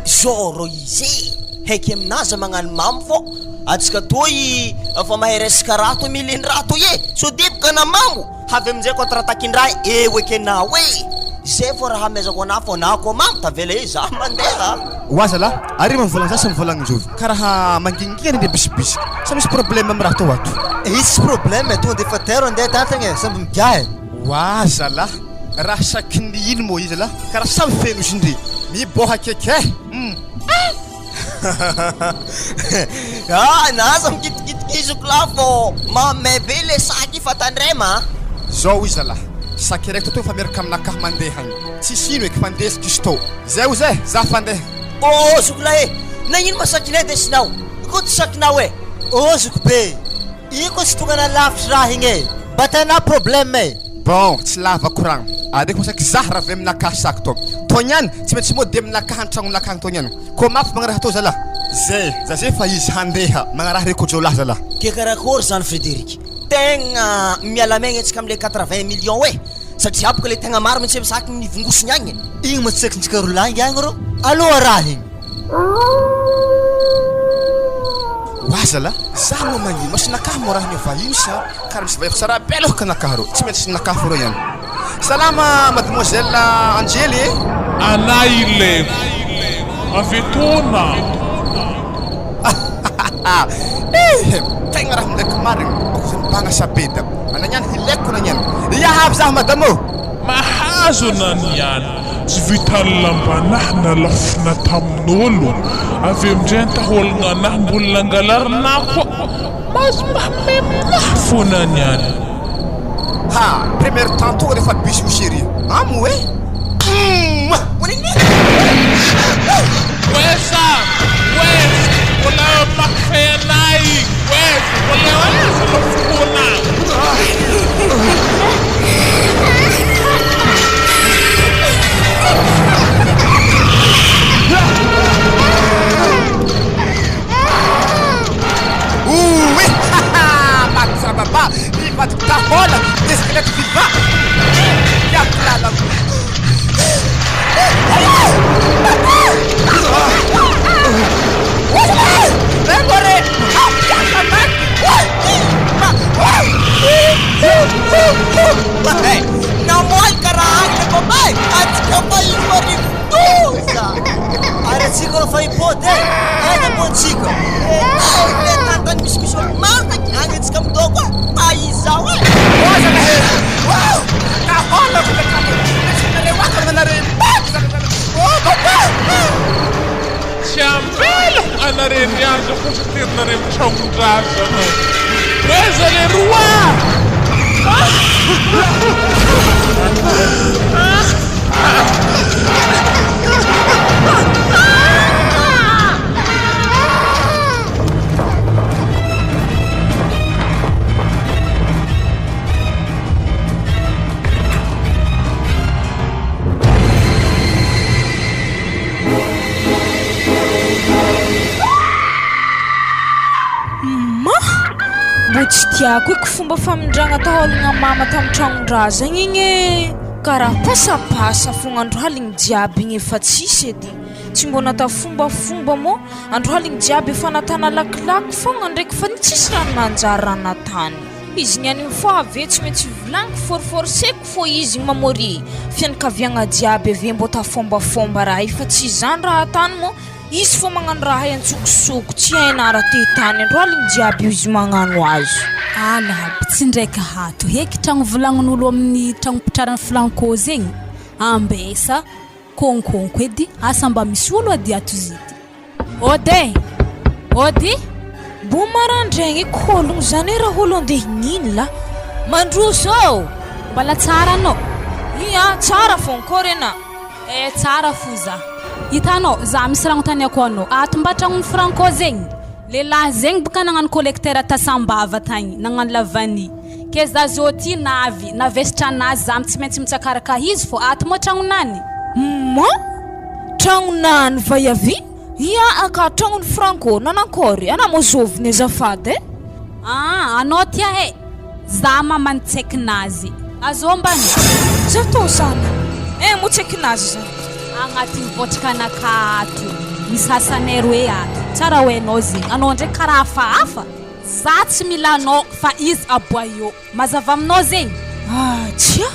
Zao rô izy e! Heky aminazy magnano mamo fô atsika toy fa mahay resaka raha toy miliny raha toy e! Sao deboka na mamo havy aminjay contre attaque indray eo eky anao e! Zay fô raha amezako anah fô na koa mamo tavela eo za mandeha. Oa zalah, ary mivolagna za sa mivolagna njovy? Karaha mangingina ndre bisibisiky. Sa misy problème am raha atao ato? Ehe tsisy problème e, tonga de efa tero andeha tantagna e, samby migaha e. Oa zalah, raha saky ny ino moa izy zalah, karaha samy feno izy ndre. Miboha akaiky eh! Hum. Ah, na aza mikitikitiky zoky lahy fô mamay be le saky fa tandrema a. Zao izy zalah, saky raiky tô fa miaraka aminakahy mandeha agny. Tsisy ino eky fa ndesiko izy tô. Zay ozy eh, za fandeha. Oh zoky lahy e, nagnino ma sakinay ndesinao? Koa tsy sakinao e. Oh zoky be, io koa tsy tonga nalavitry raha igny e, mba tena problème e. Bon, tsy lava koragna. Aleoko saky zah raha avy aminakahy saky tô. Tô niany, tsy maintsy mody aminakahy antragnonakahy agny tô niany. Koa mafy magnaraha tô zalah. Zay, za zay fa izy handeha magnaraha reko jiolahy zalah. Ke karakory zany Frédéric? Tegna miala maigna antsika amle 80 millions e! Satria boka le tegna marina tsy misaky ny vongosiny agny e. Igny ma tsy saikintsika rolahy ingahy agny rô? Aloha raha igny. Oa zalah, za moa magnino ma sy nakahy moa raha niova ino sa kara misy vaiavy tsara be aloha ka nakahy rô, tsy maintsy nakahy fô rô ihany. Salama mademoiselle Angely e! Ana ileko, avy etoana. Eh! Tegna raha ndraiky marigny, boko zany bagna sabeda. Anagnano hileko nagnano. Ia avy zaho madame ô! Mahazo na niany, tsy vitan'ny lambanah nalafina tamin'olo, avy amindray antaholagna anah mbola nangalarinah koa, mahazo mahamemnah fona niany. Ha! Première temps tonga defa bisous chérie. Amo eh! Wesa! Wesa! Mbola mahafehy anay igny! Wesa! Mbola aiza no fotoana? Ouh! Maty rababa! Nivadika daholo! Des squelettes vivants! Miato lalako! Namoaly karaha agny papa e! Antsika fa izy rivodoza! Ary antsika fa hipody e! Aiza moa antsika? Le tantany misimisy olo maro ndraiky agny antsika midoko e! Fa izao e! Tsy ambela anare niandry kosa terinare mitraon-drazana. Aiza le roa? Ma! Mbô tsy tiako eky fomba famindragna taolagna mama tamin'ny tragnon-drazagna igny e! Karaha pasapasa fogna andro aligny jiaby igny efa tsisy edy. Tsy mbô natao fombafomba moa andro aligny jiaby efa natana lakilaky fogna ndraiky fa tsisy raha nanjary raha natany. Izy niany mifoha ave tsy maintsy volagniko forforceko fô izy igny mamory fianakaviagna jiaby ave mbô ta fombafomba raha io fa tsy izany raha atany moa. Izy fô magnano raha hay antsokosoko, tsy hainà raha te tany andro aligny jiaby io izy magnano azy. Ala aby, tsy ndraiky hato heky tragno volagnin'olo amin'ny tragno mpitraran'ny flanco zegny, ambesa, kônkônko edy, asa mba misy olo ady ato zity. Ody e! Ody! Mbo marandraigny kôlogno zany e raha olo andeha hignino la? Mandroso ô! Mbola tsara anao? Ia, tsara fô, nkôry anà? Eh tsara fo za. Hitanao, za misy raha agnontaniako anao, ato mba tragnon'i Franco zegny? Lehilahy zegny boka nagnano collecteur ta Sambava tagny, nagnano la vanille. Ke za zô ty navy, navesitra anazy za tsy maintsy mitsakaraka izy fô ato moa tragnonany? Humm! Tragnonany va iavy? Ia ka tragnon'i Franco, nanankôry? Anà moa zôviny azafady eh? Aa anao ty ahe! Za mamany tsekinazy. Azô mbany. Za tô zany eh mo tsekinazy zany. Agnatin'ny vôtrika anakahy ato misy hasanay roe ato. Tsara ho hainao zegny. Anao ndraiky karaha hafahafa. Za tsy mila anao fa izy aboaio. Mazava aminao zegny? Ah tsia!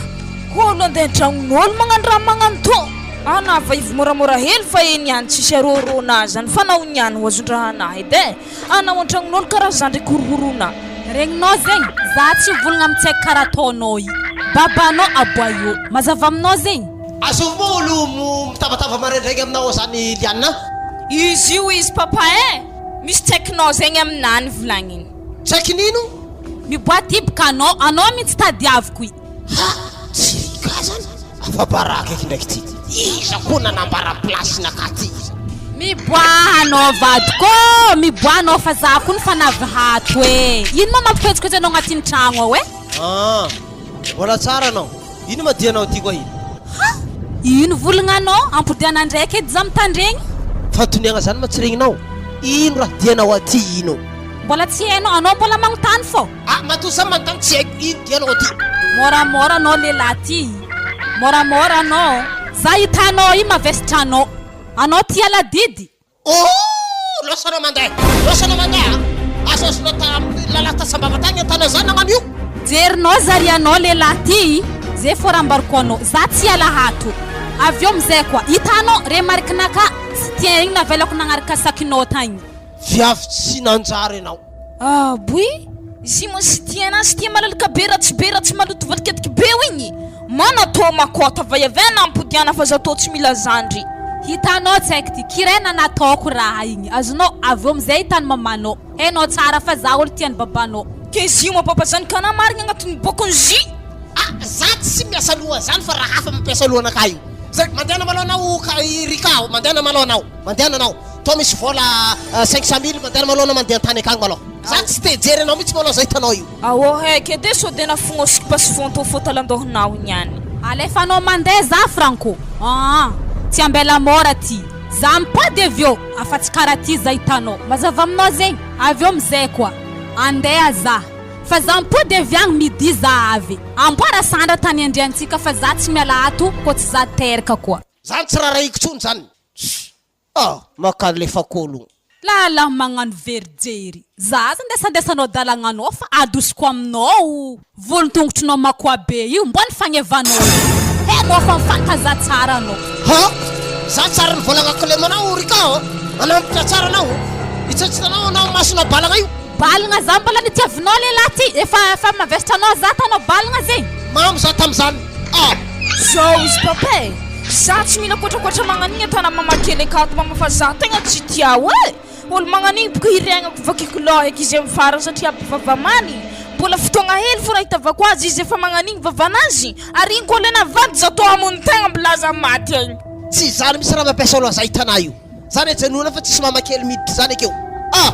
Olo andeha an-tragnon'olo magnano raha magnano tô. Anah va ivo moramora hely fa eny ihany tsisy arôrônah zany fa nao niany ho azon-draha anah edy eh. Anao antragnon'olo karaha zandry korohorona. Regninao zegny, za tsy hivolagna am tsaiky karaha ataonao i. Babanao aboaio. Mazava aminao zegny? Azovy moa olo mitabataba maraindraigny aminao ao zany Liana a? Izy io izy papa eh! Misy tsaikinao zegny aminany volagniny. Tsaikin'ino? Miboaty hiboka anao, anao mintsy tadiaviko i. Ha! Tsy ry zany? Afa-baraka eky ndraiky ty. Iza koa nanambara place naka ty? Miboaha anao vadiko ô! Miboaha anao fa za koa nifanavy hato e! Ino ma mampikoejikoejy anao agnatin'ny tragno ao e? Ah! Mbola tsara anao. Ino ma dianao aty koa ino? Ha! Ino volagnanao? Ampodiana ndraiky edy za mitandregny. Fahatoniagna zany ma tsy regninao? Ino raha dianao aty ino? Mbola tsy hainao, anao mbola magnontany fô. Ah matoa za manontany tsy haiko ino dianao aty. Môramôra anao lehilahy ty, môramôra anao. Za hitanao io mavesatra anao. Anao tia ladidy. Ooh losa anao mandeha, losa anao mandeha a! Asa azonao ta lalahy ta sambava tagny an-tanà za nagnano io. Jerinao zary anao lehilahy ty, ze fô raha ambarako anao, za tsy hiala ato. Avy eo amizay koa, hitanao remarque-naka tsy tia igny navelako nagnaraka sakinao tagny. Viavy tsy nanjary enao. Ah boy! Izy moa sy tia anah sy tia malalaka be ratsy be ratsy maloto valikadiky be igny! Mana tô makôta va avy ana ampodiana fa za tô tsy mila zandry. Hitanao tsy haiko ty kirena nataoko raha igny azonao avy eo amizay hitany mamanao hainao tsara fa za olo tiany babanao. Ke zio ma papa zany kana marigny agnatin'ny bokony zy. Ah za tsy miasa loha zany fa raha hafa mampiasa lohanakahy io. Zay mandehana malôha anao ka i Rika o, mandehana malôha anao, mandehana anao. Toa misy vola 500 mille mandehana malôha anao mandeha antany akagny malôha. Za tsy te hijery anao mihitsy malôha zay hitanao io. Aô heky edy e sao de nafognôsiko pasifônto fô talandohanao niany. Alefanao mandeha za Franco aa tsy ambela mora ty za mipody avy eo afa tsy kara ty za hitanao mazava aminao zegny avy eo amizay koa andeha za fa za mipody avy agny midi za avy amboara sandra tany andriantsika fa za tsy miala ato kô tsy za teraka koa. Zany tsy rarahiko tsony zany. Ah! Maka alefako olo. Lala magnano very jery. Za aza andesandesanao dalagnanao fa adosiko aminao volon-tongotrinao makoa be io mbô ny fagnevanao io. Hainao fa mifankaza tsara anao. Ha! Za tsara ny volagna kilemanao ry ka ô! Manampitra tsara anao ô! Hitsaitsanao anao masonao balagna io. Balagna za mbola nitiavinao lehilahy ty efa efa mavesatra anao za atanao balagna zegny. Mamo za tamizany ah! Zao izy papa e! Za tsy mila kotrakotra magnanigny atana mama kely akato mama fa za tegna tsy tiao e! Olo magnanigny boka hiregnako vakiko loha eky izy amy farany satria aby vavamany mbola fotoagna hely fô raha hitavako azy izy efa magnanigny vavanazy ary igny koa le navady za tô hamono tegna milaza maty agny. Tsy izany misy raha mampiasa loha za hitanà io. Zany ajanona fa tsisy mama kely miditra zany akeo ah!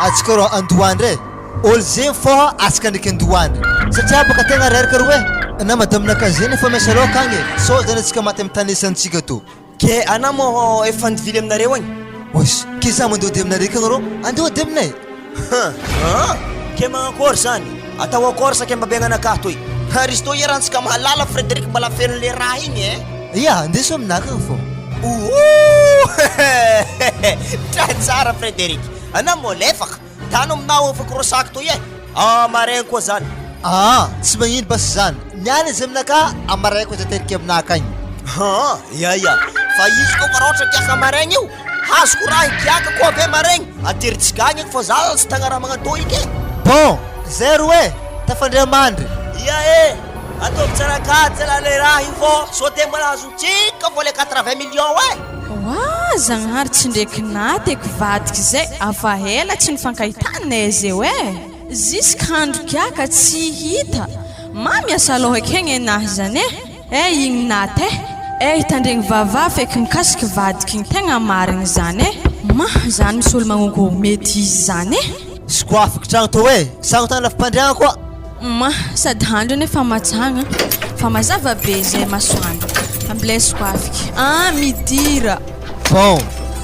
Atsika rô andohandry e! Olo zegny fôha atsika ndraiky andohandry satria bôka tegna reraka roe na madame nakaze efa miasa lôka agny e! Sao zany atsika maty amy tany isantsika tô. Ke ana moa efa nivily aminareo agny? Ois, ke za mandeha hody aminareo kagny rô, andeha hody aminay. An! Ke magnakôry zany? Atao akôry saika mba be agnanakahy toy? Ary izy tô iarahantsika mahalala Frédéric mbala feno le raha igny eh! Ya, andeso aminah kagny fô. Ouhou! Très tsara Frédéric. Anao molefaka. Tano aminao efa korosako toy e. Amaregny koa zany. Aa tsy magnino basy zany. Niala izy aminakahy amaray koa zay terika aminaka agny. Haa ya ya. Fa izy koa fa raha ohatra kiaka amaregny io, hazoko raha hikiaka koa ave maregny, ateritsika agny eky fa za tsy tagna raha magnatô eky e. Bon, zay roe e, tafandria mandry. Ia e! Ataovy tsara kajy zalahy le raha io fô sao de mbola azontsika fô le 80 millions e! Oa Zagnahary tsy ndreky nateky vadiky zay afa ela tsy nifankahitanay zeo e! Jusque andro kiaka tsy hita! Ma miasa loha ekegny enahy zany e! Eh igny naty eh! Eh tandregny vava feky mikasiky vadiky igny tegna marigny zany eh! Ma zany misy olo magnongo mety izy zany eh! Sokafiky tragno tô eh! Sagno tany lafim-pandriagna koa! Ma sady handro anie fa matsagna fa mazava be zay masoandro ambilay sokafiky ah midira! Bon,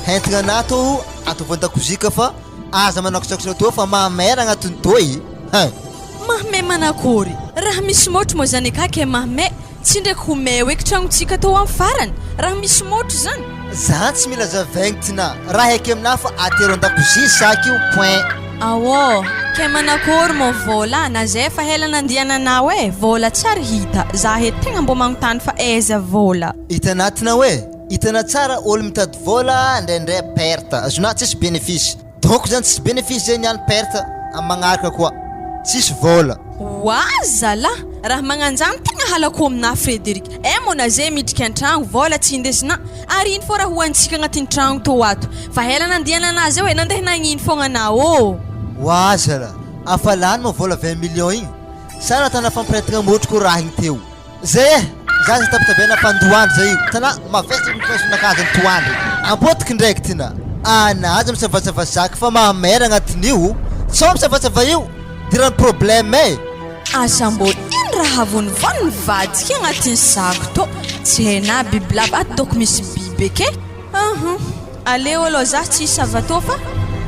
hentigna anah tô ataovy an-dakozia ka fa aza manakosakosa tô fa mahamay raha agnatiny tô e! Hein! Mahme manakory? Raha misy motro moa zany ka ke mahme tsy ndraiky ho meo eky tragnontsika tô am farany raha misy motro zany. Za tsy mila zavaigny tinah, raha eky aminah fa atero andakozia saky io point. Aô, ke manakory mô vôla na zay efa hela nandiananao e, vôla tsy ary hita, za eto tegna mbô magnontany fa aiza vôla. Hitanah tinah oe, hitanah tsara olo mitady vôla ndraindray perte, azonah tsisy benefice. Donc zany tsisy bénéfice zay niany perte am magnaraka koa tsisy vôla. Oa zalah! Raha magnanjany tegna halako aminah Frederic eh mô na zay midriky antragno vôla tsy indesinah ary ino fô raha hoanitsika agnatin'ny tragno tô ato fa ela nandiananah zao eh nandeha nagnino fogna anah ô! Oa zalah! Afa lany moa vôla 20 millions igny sa natana fampirehetagna môtro ko raha igny teo. Zay eh! Za zay tabatabaina fandoandry zay io tana mavesatra ny pression-nakahy zany toandry. Ampotiky ndraiky ty na ana aza misavasava zaka fa mahamera agnatin'io sao misavasava io dirany problème eh! Asa mbô ino raha vonivony nivadika agnatin'ny sako tô, tsy hainà bibilava ato dôko misy biby eke. Uhum, aleo aloha za tsy hisava tô fa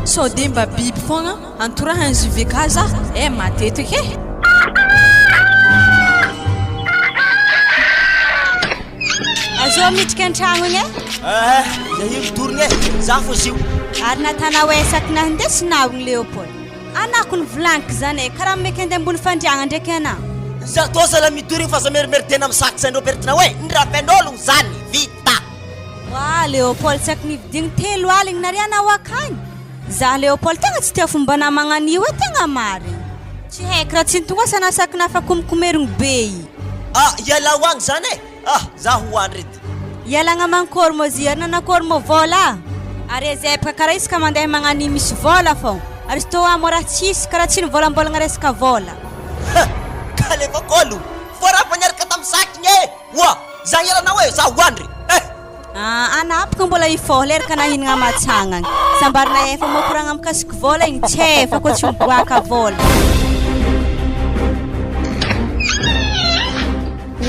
sao de mba biby fogna Antorahan'i JVK za eh matetika eh. Azao miditra an-tragno igny eh. Eh, zay io midorogna eh, za fô zio. Ary natanao esaky nahindesinao igny Léopold. Anako nivolagniky zany eh, karaha meke andeha ambony fandriagna ndraiky anao. Za tô zala midorigny fa aza merimeritena amin'ny sac zany Robertina hoe ny raven'ologno zany vita. Oa Léopold tsy aky nividigny 30 narianao akagny. Za Léopold tegna tsy tia fomba namagna an'io e tegna marigny. Tsy haiko raha tsy nitongoasana asaky nafa komikomerigny be i. Ah ialao agny zany e! Ah za ho andry edy. Ialagna mankôry mô zy ary nanakôry mô vôla? Ary ezepaka karaha isaka mandeha magnan'io misy vôla fô. Ary izy tô mô raha tsisy karaha tsy nivôlambôlagna resaka vôla. Ha! Ka alefako alo fô raha fa niaraka tam saky igny e! Oa! Za ialanao e! Za ho andry eh! Aa anapaka mbola hifoha lera ka nahinagna matsagnagna. Sambarina efa moa koragna mikasiky vôla igny tsy efa koa tsy miboaka vôla.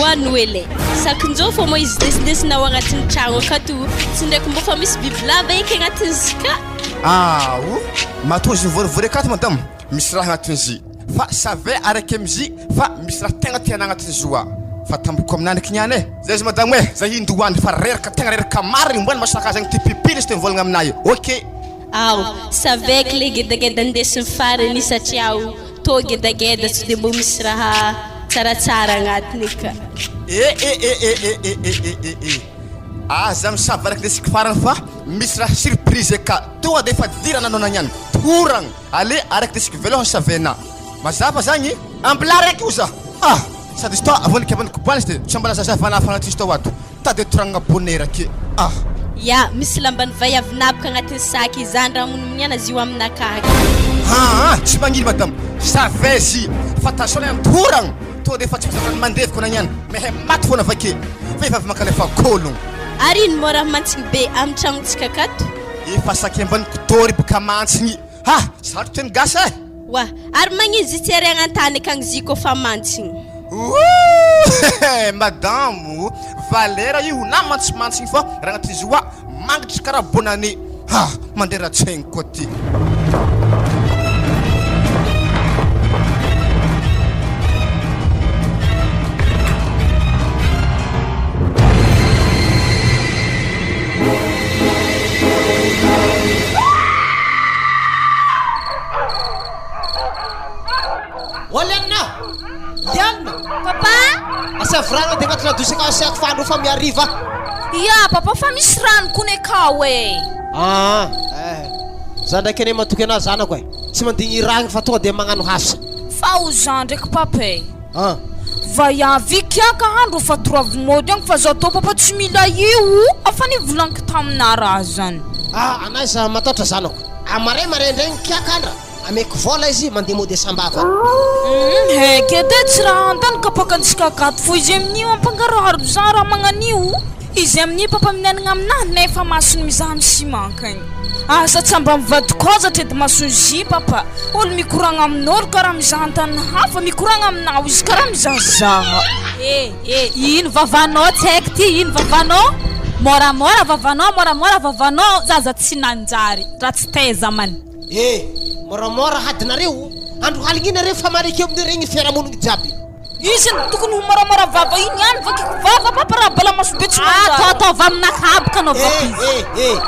Oa Noely e! Sakinjô fô moa izy ndesindesinao agnatin'ny tragno akato tsy ndraiky mbô fa misy bibilava eky agnatin'izy ka! Aao! Matoa izy mivorivory akato madama, Misy raha agnatin'izy fa save araiky amizy fa misy raha tegna tiana agnatin'izy oa fa tamboko aminany kniany e! Zay izy madamo e! Zay hindoany fa reraka tegna reraka marigny mbola masonakahy zegny ty pipily izy te mivolagna aminahy ok! Ao, saveko le gedageda ndesin'ny farany satria ao tô gedageda tsy de mbô misy raha tsaratsara agnatiny ka. E e e e e e e e e e Aza misava araiky ndesiko farany fa misy raha surprise ka tonga de efa dirana anao nagnano toragna. Allez araka ny isiko veloha savena. Mazava zagny ambila raiky io za ah! Sady izy toa avao nikavany kobana izy de tsy mbala zaza vanafana tsisy tao ato tady toragna bonera ke ah! Ya, misy lamban'ny vay avy naboka agnatin'ny sac izany raha monomoniana azy io aminakahy. Aa tsy magnino madame savez fa attention le antoragna tonga de efa tsy mazava ny mandeviko nagnano mehe maty fona avake vehivavy mankalefa kologno. Ary ino moa raha mantsigny be amin'ny tragnontsika akato? Efa saky ambany kitory boka mantsigny. Ha! Sarotro teny gasy eh! Oa! Ary magnino zy tsy ariagna antany akagny zy kôfa mantsigny? Ouh! Madamo, valera io na mantsimantsiny fa raha agnatin'izy oa mangitry karaha bonne année. Ha! Mandeha ratsegny koa ty. Papa! Asiavo rano dia agnaty ladosy akao asiako fa andro fa mihariva. Ya papa fa misy rano kony akao e. Aa eh. Za ndraiky anie matoky anah zanako e. Tsy mandigny iragny fa tonga dia magnano hasa. Fa ho za ndraiky papa e. Ah. Vaiavy kiaka andro fa toravy mody agny fa za tô papa tsy mila io afa nivolaniko taminah raha zany. Ah anah za mataotra zanako. Amaray maraindraigny kiaka andra. Ameko vola izy mandeha mody Sambava. Humm heky edy e, tsy raha andany kapakantsika akato fô izy amin'io ampangaroharo za raha magnan'io, izy amin'io papa minainagna aminahy nefa masony mizaha amy ciment akagny, asa tsy amba mivadi-kôzatra edy masony zy papa, olo mikoragna amin'olo karaha mizaha antany hafa mikoragna aminao izy karaha mizahazaha. Eh eh ino vavanao tsy haiko ty ino vavanao môramôra vavanao môramôra vavanao zaza tsy nanjary ratsy taiza man. Eh! Moramora hadinareo, andro aligny iny nareo fa mariky eo amin'ireny fiarahamonigny jiaby. Izy no tokony ho moramora vava iny ihany vakiko vava papa raha balamaso be tsy manjary. Ato ataova aminakahy boka anaovako izy. Eh eh eh!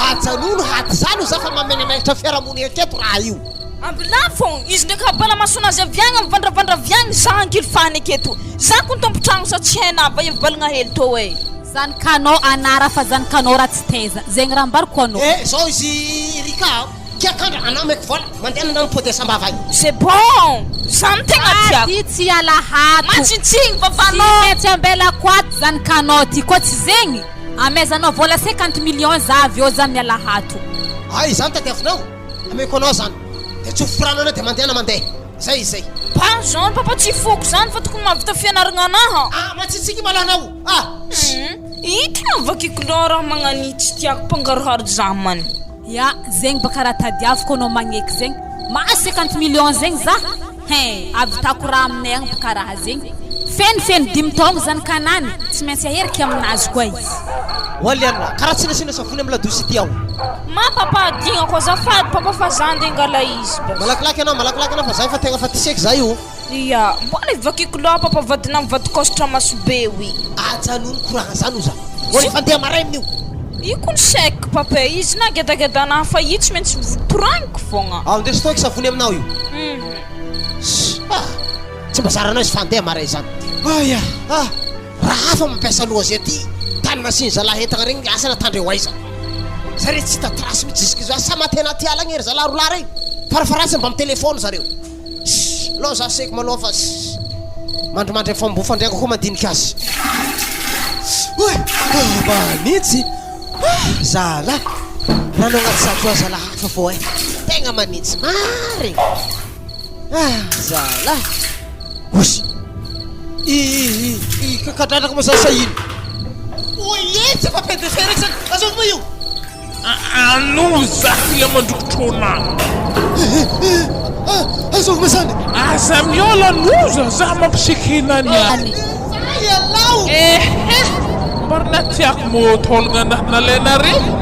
Ajanony hady zany io za fa mamenamenatra fiarahamonigny aketo raha io. Ambilà fô izy ndraiky habalamason'azy avy agny mivandravandra avy agny za ankilifany aketo. Za kony tompon-tragno sa tsy hainà va evibalagna hely tô eh. Zanakanao anara fa zanakanao ratsy taiza zegny raha ambarako anao. Eh zao izy Rika a, kiakandra anao omeko vola mandehana anao mipody a Sambava agny. C'est bon! Zany tegna tiako. Aty tsy hiala ato. Matsintsiny vavanao. Tsy maintsy ambelako ato zanakanao ty koa tsy zegny amezanao vola 50 millions za avy eo za miala ato. Ay zany tadiavinao? Ameko anao zany. De tsofiko rano anao de mandehana mandeha. Zay izay. Pas zany papa tsy foko zany fa tokony mahavita fianaragna anaha. Ah matsitsiky malala anao ah. Ity no vakiko loha raha magnania tsy tiako mpangaroharo zamany. Ya, zegny baka raha tadiaviko anao magneky zegny, mahazo 50 millions zegny za, hein, ahavitako raha aminay agny baka raha zegny, feno feno dimy taogno zany kanany, tsy maintsy aheriky aminazy koa izy. Waliana, karaha tsy nasiana savony am ladosy ity aho. Ma papa adignako azafady papa fa za nde ngala izy bas. Malakilaky anao malakilaky anao fa za efa tegna fa tiseky za io. Ia, mbola ivakiko loha papa vadinao mivadi-kositra maso be wi. Ajanony koragna zany oza. Mbola efa andeha amaray amin'io. Io kony chèque papa e, izy na gedagedana hafa io tsy maintsy toragniko fogna. Ao ndeso toeky savony aminao io. Ah, tsy mba zaranao izy fa andeha amaray zany. Aya, ah. Raha hafa mampiasa loha zay aty tany nasiany zalahy entagna regny asa natandreo aiza zare tsy hita trace mitsy jusque zao asa maty anaty ala agny ry zalahy rolahy regny farafaharatsiny mba mitelephone zareo ssss aleo za seky maloha fa ssss mandrimandry am famboa fandriako koa mandinika azy oy manintsy ah zalahy rano agnaty satroa zalahy hafa fô eh tegna manintsy marigny Ah zalahy. Osy. I i i kakadradraka moa zany sa ino? Oye tsy efa PDG raiky zany. Azovy moa io? Ano za ilay mandrokotrona. Azovy moa zany? Aza miôla loza za mampisikina ny any. Zay ialao. Ehe. Marina tiako moa taolagna nalainareo.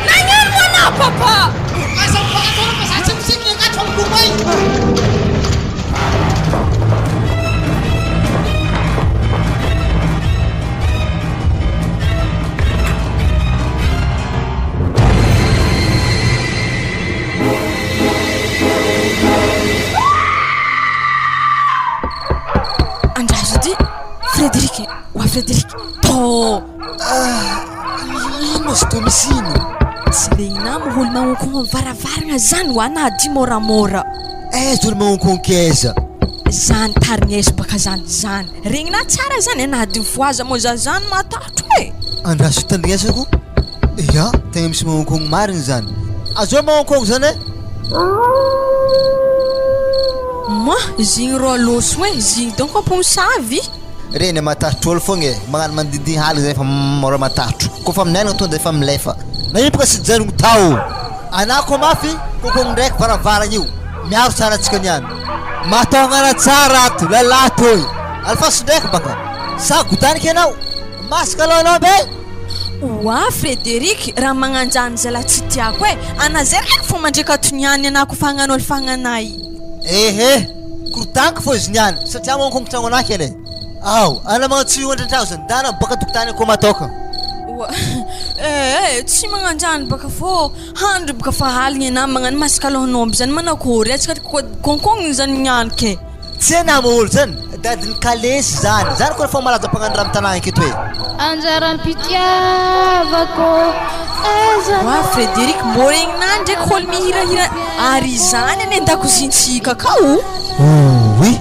Nagnino moa anao papa? Aza mivakatona fa za tsy misikina angaha fa milomay. Andraso ity Frédéric Oa Frédéric Tô Ah, ino azy tô misy ino? Tsy legnà moa olo magnonkogno amin'ny varavaragna zany oa na adia môramôra. Aiza olo magnonkogno aiza? Zany tarigneso baka zany zany. Regninà tsara zany e na ady mifohaza moa za zany matatro e. Andraso tandrignesako. Ya, tegna misy magnonkogno marigny zany. Azao magnonkogno zany e. Moa, zigny rô lôso e, zigny donc amponosavy. Reny matatro olo fogna e, magnano mandidigny haligny zay efa mora matatro, kôfa amin'ny aligna tonga de efa milefa, na io boka tsy nijanogno tao, anah koa mafy kôkôgno ndraiky varavaragna io, miaro tsara antsika niany, mahatôngana tsara ato lalahy toy, alefaso ndraiky baka, sa godaniky anao, masaka aloha anao be. Oa Frederic, raha magnanjany zalahy tsy tiako e! Ana zay raiky fô mandreka toniany anah kofa hagnano ol fagnanay. Ehe! Korotaniko fô izy niany satria manko ny tragno anah kely e! Ao, ana magnantsoy io andrentragno zany, ndana miboaka antokotany akô mataoka. Oa, eh tsy magnanjany baka fô handry baka fa aligny anah magnano masaka alohan'omby zany manakôry atsika kônkôgniny zany niany ke. Tsy hay nama olo zany, dadin'i Kalesy zany, zany koa efa malaza mpagnano raha am-tanàgna aketo e. Anjaram-pitiavako aiza Wa Frederic mbô regninà ndraiky ôlo mihirahira ary izany anie an-dakozintsika akao. Ouii!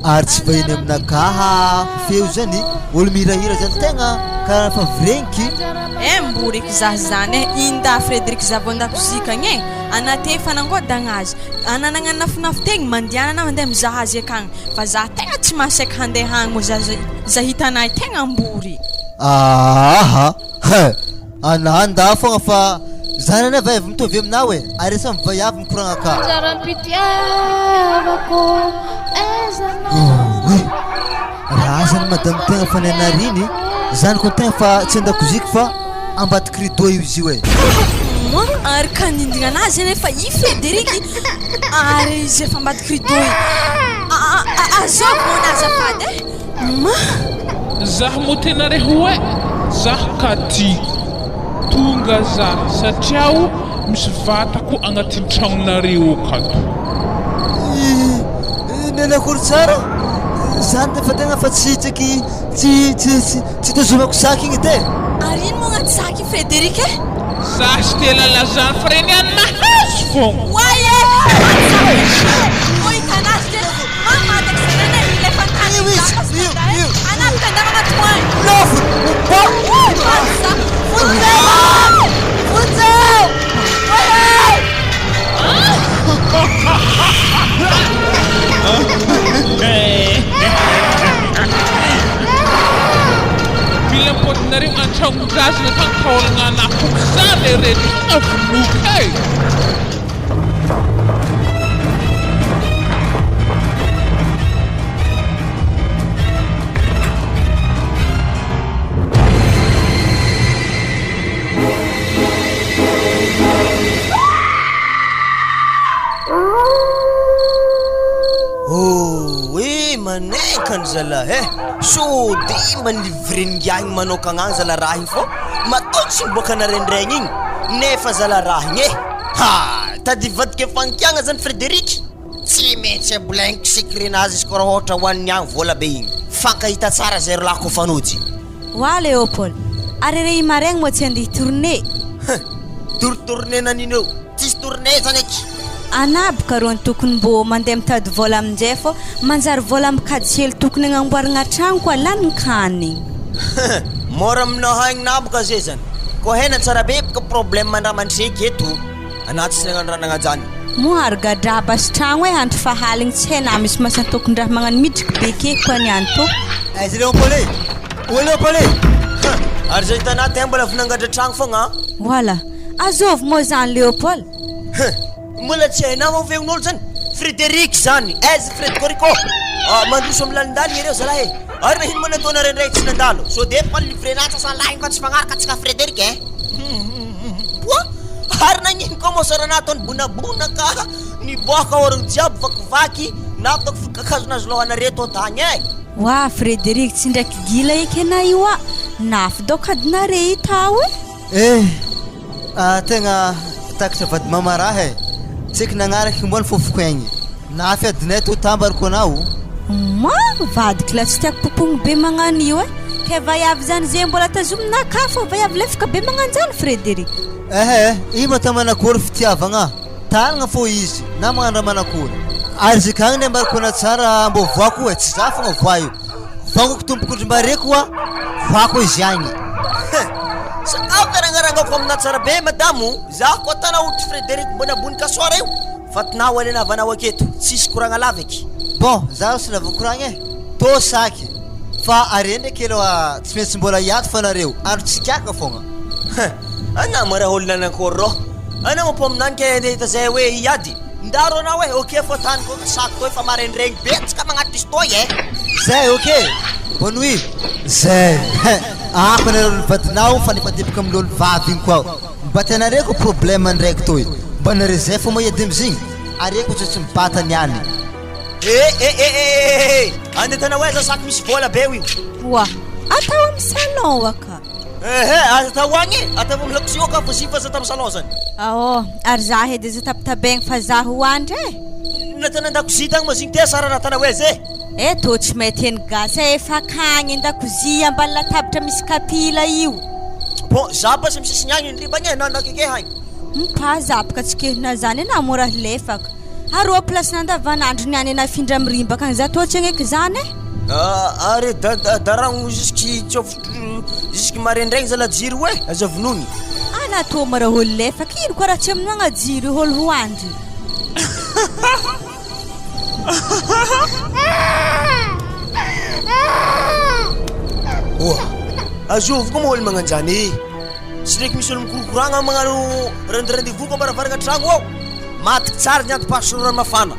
Ary tsy vahiny aminakaha feo zany, olo mihirahira zany tegna karaha fa vregniky. Eh mbô reky zah zany eh, indah Frederic zah vao an-dakoziko agny eh. Ana te fanangodagna azy. Ana nagnano nafinafy tegny mandiana ana mandeha mizaha azy akagny fa za tegna tsy mahasaika handeha agny moa za za hitanay tegna ambory. Aaha he! Ana andà fogna fa zany anie vaiavy mitovy aminao e! Ary samy vaiavy mikoragna ka. Anjaram-pitiavako aiza anao. Oy! Raha zany madame tegna fa nianariny zany ko tegna fa tsy andakoziko fa ambadiky rideau io izy io e. Moi ary kandindina anazy anefa i Frederic ary izy efa ambadiky rideau io. Azoko moa na azafady e. Ma. Zah moa tena re hoe zah ka ty. Tonga zah satria o misy vatako agnatin'ny tragnonareo akato. Ih, nanakory tsara? Zany de fa tegna fa tsy tsaky tsy tsy tsy tsy tazomako saky igny edy e! Ary ino moa agnaty saky i Frederic e? Zah tsy te lalazany fa regny any mahazo fogna. Oay e! Mbô hitanazy ndre mamadaka zay nane ilay fantany Io izy, io, io. Anapaka andamana toany. Lafo! Mba! Vonjeo! Vonjeo! Oay! Mila ampodinareo an-tragnondrazana fa taolagna anah ko zany re tonga vonoiko e! Oe manenkany zalahy eh! Sao de mba ni-livrer-n'ingahy manokagna agny zalahy raha igny fô matoa tsy niboaka naraindraigny igny nefa zalahy raha igny eh! Ha! Tady hivadika fankiagna zany Frederic? Tsy maintsy abolainiko secret-nazy izy koa raha ôhatra hoaniny agny vola be igny. Fankahita tsara zay ry lahy kôfa nody. Wa Léopold, ary re i maraigny moa tsy andeha hi-tourner? Huh! Tour tourner nanino eo? Tsisy tourner zany aky! Anà boka rô ny tokony mbô mandeha mitady vôla aminjay fô manjary vôla am kajy hely tokony agnamboaragna tragno koa lany kanigny. Huh! Mora aminao haigna boka zay zany! Kô hena tsara be boka problème andramandreky eto! Anà tsy nagnano raha nagnajany. Moa ary gadra basy tragno e andro fahaligny tsy hay na misy masan-tokondraha magnano midriky be ke koa ny any tô. Aiza Léopold e? Ô Léopold e! Huh! Ary zay hitanà tegna mbola avy nangadra tragno fogna an! Voilà! Azovy moa zany Léopold? Huh! Mbola tsy hainà moa feon'olo zany? Frédéric zany! Aiza Fredcorico? Ah, mandroso amin'ny lalindalina ireo zalahy e! Ary na ino moa nataonareo ndray tsy nandalo? Sao dia efa livrena antsasalahy fa tsy fagnaraka antsika Frédéric e! Poa! Ary nagnino koa moa sôra nataony bonabonaka niboaka orogno jiaby vakivaky nataoko fikakazonazy lohanareo tô tagny e! Oa Frédéric tsy ndraiky gila eky anah io a! Nafy daoka adinare io tao e! Eh! Ah tegna takatra vady mama raha e! Tsaiky nagnaraky moa ny fofoko aigny. Nafy adinay tô tambariko anao. Moi vadiko la tsy tiako popogny be magnano io e! Kay vaiavy zany ze mbola tazomina ka fô vaiavy lefaka be magnanjany Frederic. Ehe io mba atao manakory fitiavagna tanagna fô izy na magnano raha manakory ary izy akagny ne ambarako anao tsara mbô voako e tsy za fogna voa io vangoko tompoko ndry mba reko oa voako izy agny. Hein! Sakafo firangarangako aminà tsara be madamo, za koa tana ohatry Frederic Bonabony Kasoara io. Fatinao alena havanao aketo, tsisy koragna lava eky. Bon, za tsy lava koragna e, tô saky fa are ndraiky aloha tsy maintsy mbola hiato fa nareo andro tsy kiaka fogna. Hein, anà ma raha olona nankory rô, anà ma mpaminany ke andeha hita zay hoe hiady, ndaro anao e, ok fô tany koa ka saky tô efa maraindraigny be tsika magnatitra izy tô e. Zay ok, bonne nuit, zay hein. Ako nareo ny vadinao fa nifadibaka amin'ny lolo vavy igny koa. Mba tianareo ko problème ndraiky toy. Mba nareo zay fô mahiady amizigny. Areko tsy tsy mibata niany. Eh eh eh eh eh! Andeha tana ho aiza saky misy vola be io? Oa, atao amin'ny salon aka. Eh eh, aza atao agny e, ataovy amin'ny lakozia aka fa fa aza atao amin'ny salon zany. Aô, ary za edy aza tabatabaigny fa za ho andry e. Natana an-dakozia tagny ma zigny ty asara raha tana ho aiza e. Eh tô tsy mahay teny gasy e, efa akagny an-dakozia ambany latabatra misy kapila io. Bon, za basy amin'ny sisiny agny ny ribagny e, na anakeke hagny. Mpa za baka tsy kehina zany e, na mora lefaka. Ary ô place nandavanandro niany nafindra mirimbaka agny za tô tsy agneky zany e. Ary daragno jusky tsofotro jusky maraindraigny zala jiro e, aza vonoigny. Ana tô mora olo lefaka, ino koa raha tsy amonoagna jiro io olo ho andry. Oa, azovy koa moa olo magnanjany e. Tsy ndraiky misy olo mikorokoragna magnano rendez-vous ko ambaravaragna tragno ao. Matoky tsara ny antom-pahasoa rano mafana.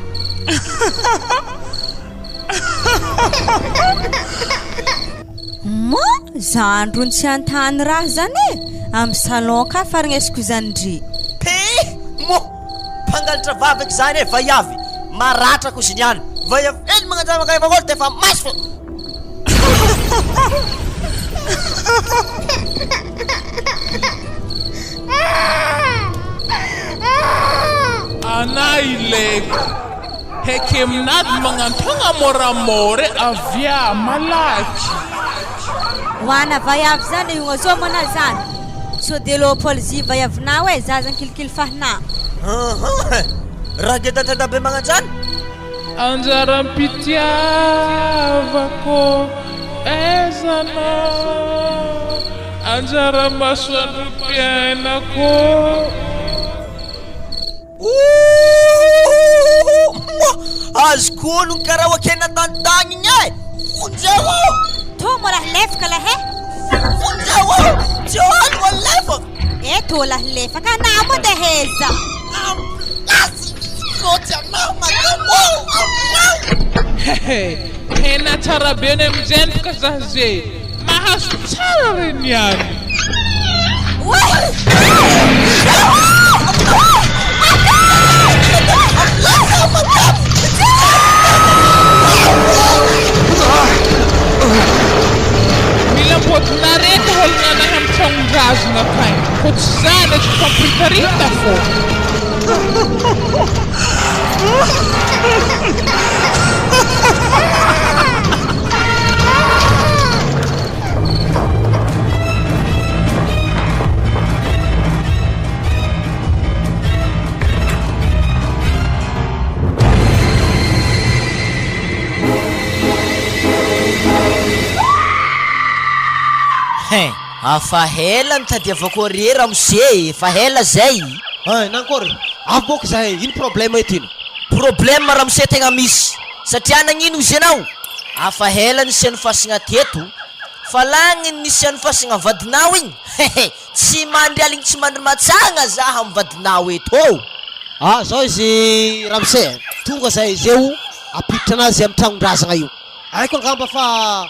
Moa zandrony tsy antany raha zany e! Am salon ka farignesiko izany ndry. Peh! Moa! Mpangalatra vava eky zany e vaiavy! Maratra ko izy niany! Vaiavy eny magnanjavaka efa olo defa maso fô! Ana ilaiko. Heke aminady magnantogna moramora e, avia malaky. Hoana vaiavy zany io zao mana zany. Sao de Léopold zy vaiavinao e, zaza ankilikily fahina. Aha, raha geda be magnanjany. Anjaram-pitiavako aiza anao Anjara masoandrom-piainako. Ouuuuh moa azoko onony karaha oakena natagnitagny igny e! Vonjeo ô! Tô mora lefaka lahy e! Vonjeo ô! Tsy eo any alefa! Eh tô lahy lefaka anah moa de heza! Ambilansy misaotra anao madame ô! Ambilansy! Hehe, tena tsara be ny amizay ka zah ze mahazo tsara re niany. Mila mbôdinare taolagna anahy amy tragnon-drazagna akagny, kô tsy zany efa mifampiritarita fô. Hein, afa hela nitadiavako are ramose e, efa hela zay. Hein, nankory? Avy bôka zahay, ino problème eto ino? Problème ramose tegna misy, satria nagnino izy ianao? Afa hela nisian'ny fasigna teto, fa lagny nisian'ny fasigna vadinao igny, hehe, tsy mandry aligny tsy mandry matsagna zah am vadinao eto ô! Ah zao izy ramose a, tonga zahay zeo ampiditra anazy am tragnon-drazagna io. Haiko angamba fa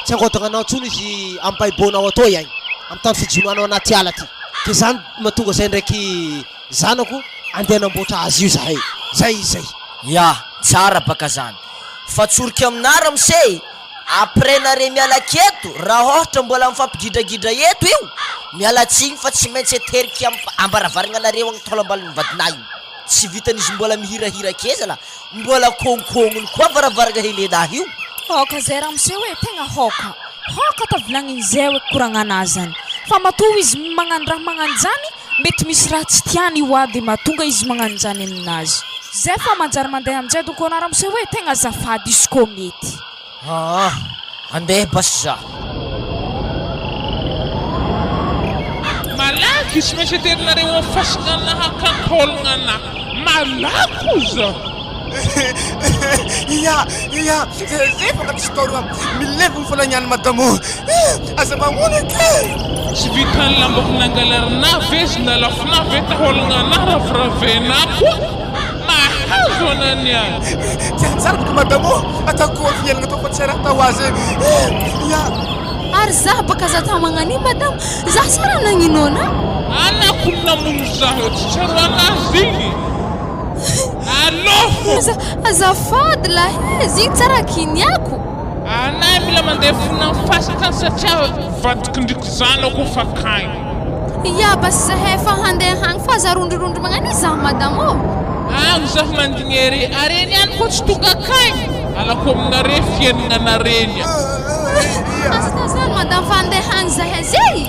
tsy angodagna anao intsony izy am baibonao atoy agny, am tany fijonoanao anaty ala aty. Ke zany mahatonga zay ndraiky zanako andeha hanamboatra azy io zahay. Zay izy zay. Ya, tsara baka zany. Fa tsoriko aminà ramose e, après nare miala aketo, raha ôhatra mbola mifampigidragidra eto io, miala tsiny fa tsy maintsy ateriky am ambaravarananareo agny taolambalon'ny vadinà io. Tsy vitan'izy mbola mihirahira ake zala, mbola kônkôgnony koa varavarana Helena io. Aoka zay ramose hoe tegna aoka. Aoka ta volagniny zay hoe koragnanà zany. Fa matoa izy magnano raha magnano zany, mety misy raha tsy tiany io a de mahatonga izy magnano zany aminazy. Zay fa manjary mandeha aminjay donko anà ramose hoe tegna azafady izy kô mety. Aa andeha basy za. Malaky tsy maintsy aterinareo am fasina anah akantaolagna anah malaky oza. Ya ya zay fa tsisy toro milevogno fona niany madamo aza mamono aky. Tsy vitan'ny lambako nangalarinà ve izy nalafonà ve taolagna anah raviravena koa mahazo anah niany. Tsy anjara baka madamo ataoko fiainana atao fa tsy raha atao azy ya. Ary zah baka za tamagna an'io madama, zah tsara nagnino anah? Anako no namono zah eo tsy tsaroana azy igny. Alôfo! Azafady lahy e, zigny tsara kiniako. Anay mila mandeha fona am fasaka any satria vadikindriko zanako fa kagny. Ya basy zahay efa handeha agny fa aza rondrorondro magnano iza madama ô. Agny zaho mandigny are, are niany koa tsy tonga akagny, alako aminare fiaignanare ny. Aza tazano madama fa handeha agny zahay zay.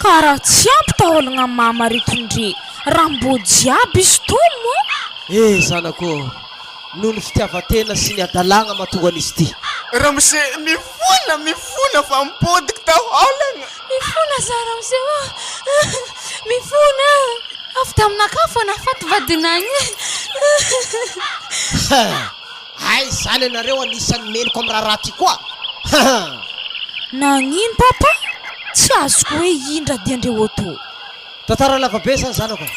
Ka raha tsy ampy taolagna mama reto ndre Rambo jiaby izy tomo o! Eh zanako ô! Noho ny fitiavan-tena sy ny hadalagna mahatonga an'izy ity. Ramose, mifona, mifona fa mipodiky taolagna. Mifona za ramose ô! Mifona! Avy taminakahy fô nahafaty vadinagny e! Hay zany ianareo anisan'ny meloka amin'ny raharaha ty koa! Ha! Nagnino papa? Tsy azoko hoe indra diandreo auto. Tantara lava be zany zanako a!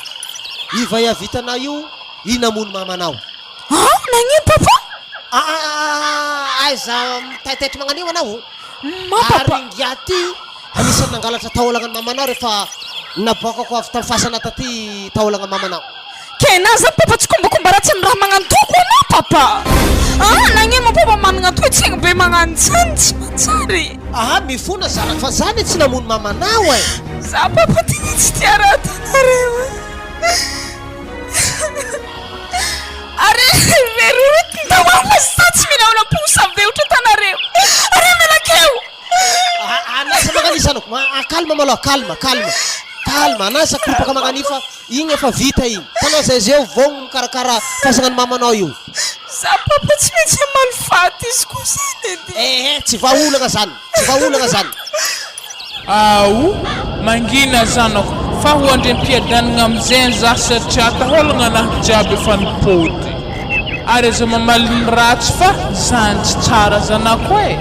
I vaiavitana io i namono mamanao. An! Nagnino papa? Aa aiza mitaitaitra magnan'io anao? Ma papa. Ary ingahy ty anisan'ny nangalatra taolagna ny mamanao rehefa naboakako avy tamin'ny fasana taty taolagna mamanao. Ke na zany papa tsy kombakomba ratsy ny raha magnano toko anao papa ah nagnino ma papa managna toetsaigny be magnano zany tsy manjary. Aha mifona zanako fa za anie tsy namono mamanao eh. Za papa tegna tsy tia raha ataonareo eh. Ary veroty ndao fa za tsy mila olo am-posa be ohatry atanareo. Ary mialakeo. Anasa magnano io zanako, calme malôha, calme, calme, calme, anasa koropaka magnano io fa Igny efa vita igny. Tanao zay zeo vogno mikarakara fasagna ny mamanao io. Za papa tsy maintsy hamaly faty izy koa zany edy. Ehe tsy vahaolagna zany, tsy vahaolagna zany. Ao, mangina zanako, fa ho andriampiadanagna amizay za satria atahôlagna anahy jiaby efa nipody. Ary aza mamaly ny ratsy fa zany tsy tsara zanako e.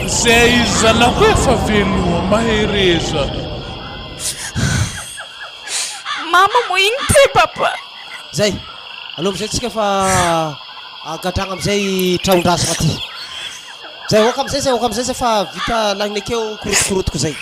Zay izy zanako e fa veloma, mahereza. Mama moa iny te papa. Zay, aleo amizay tsika fa gadragna amizay trahondrazagna ty. Zay, ok amizay zay, ok amizay zay fa vita lagniny akeo korotokorotoko zay.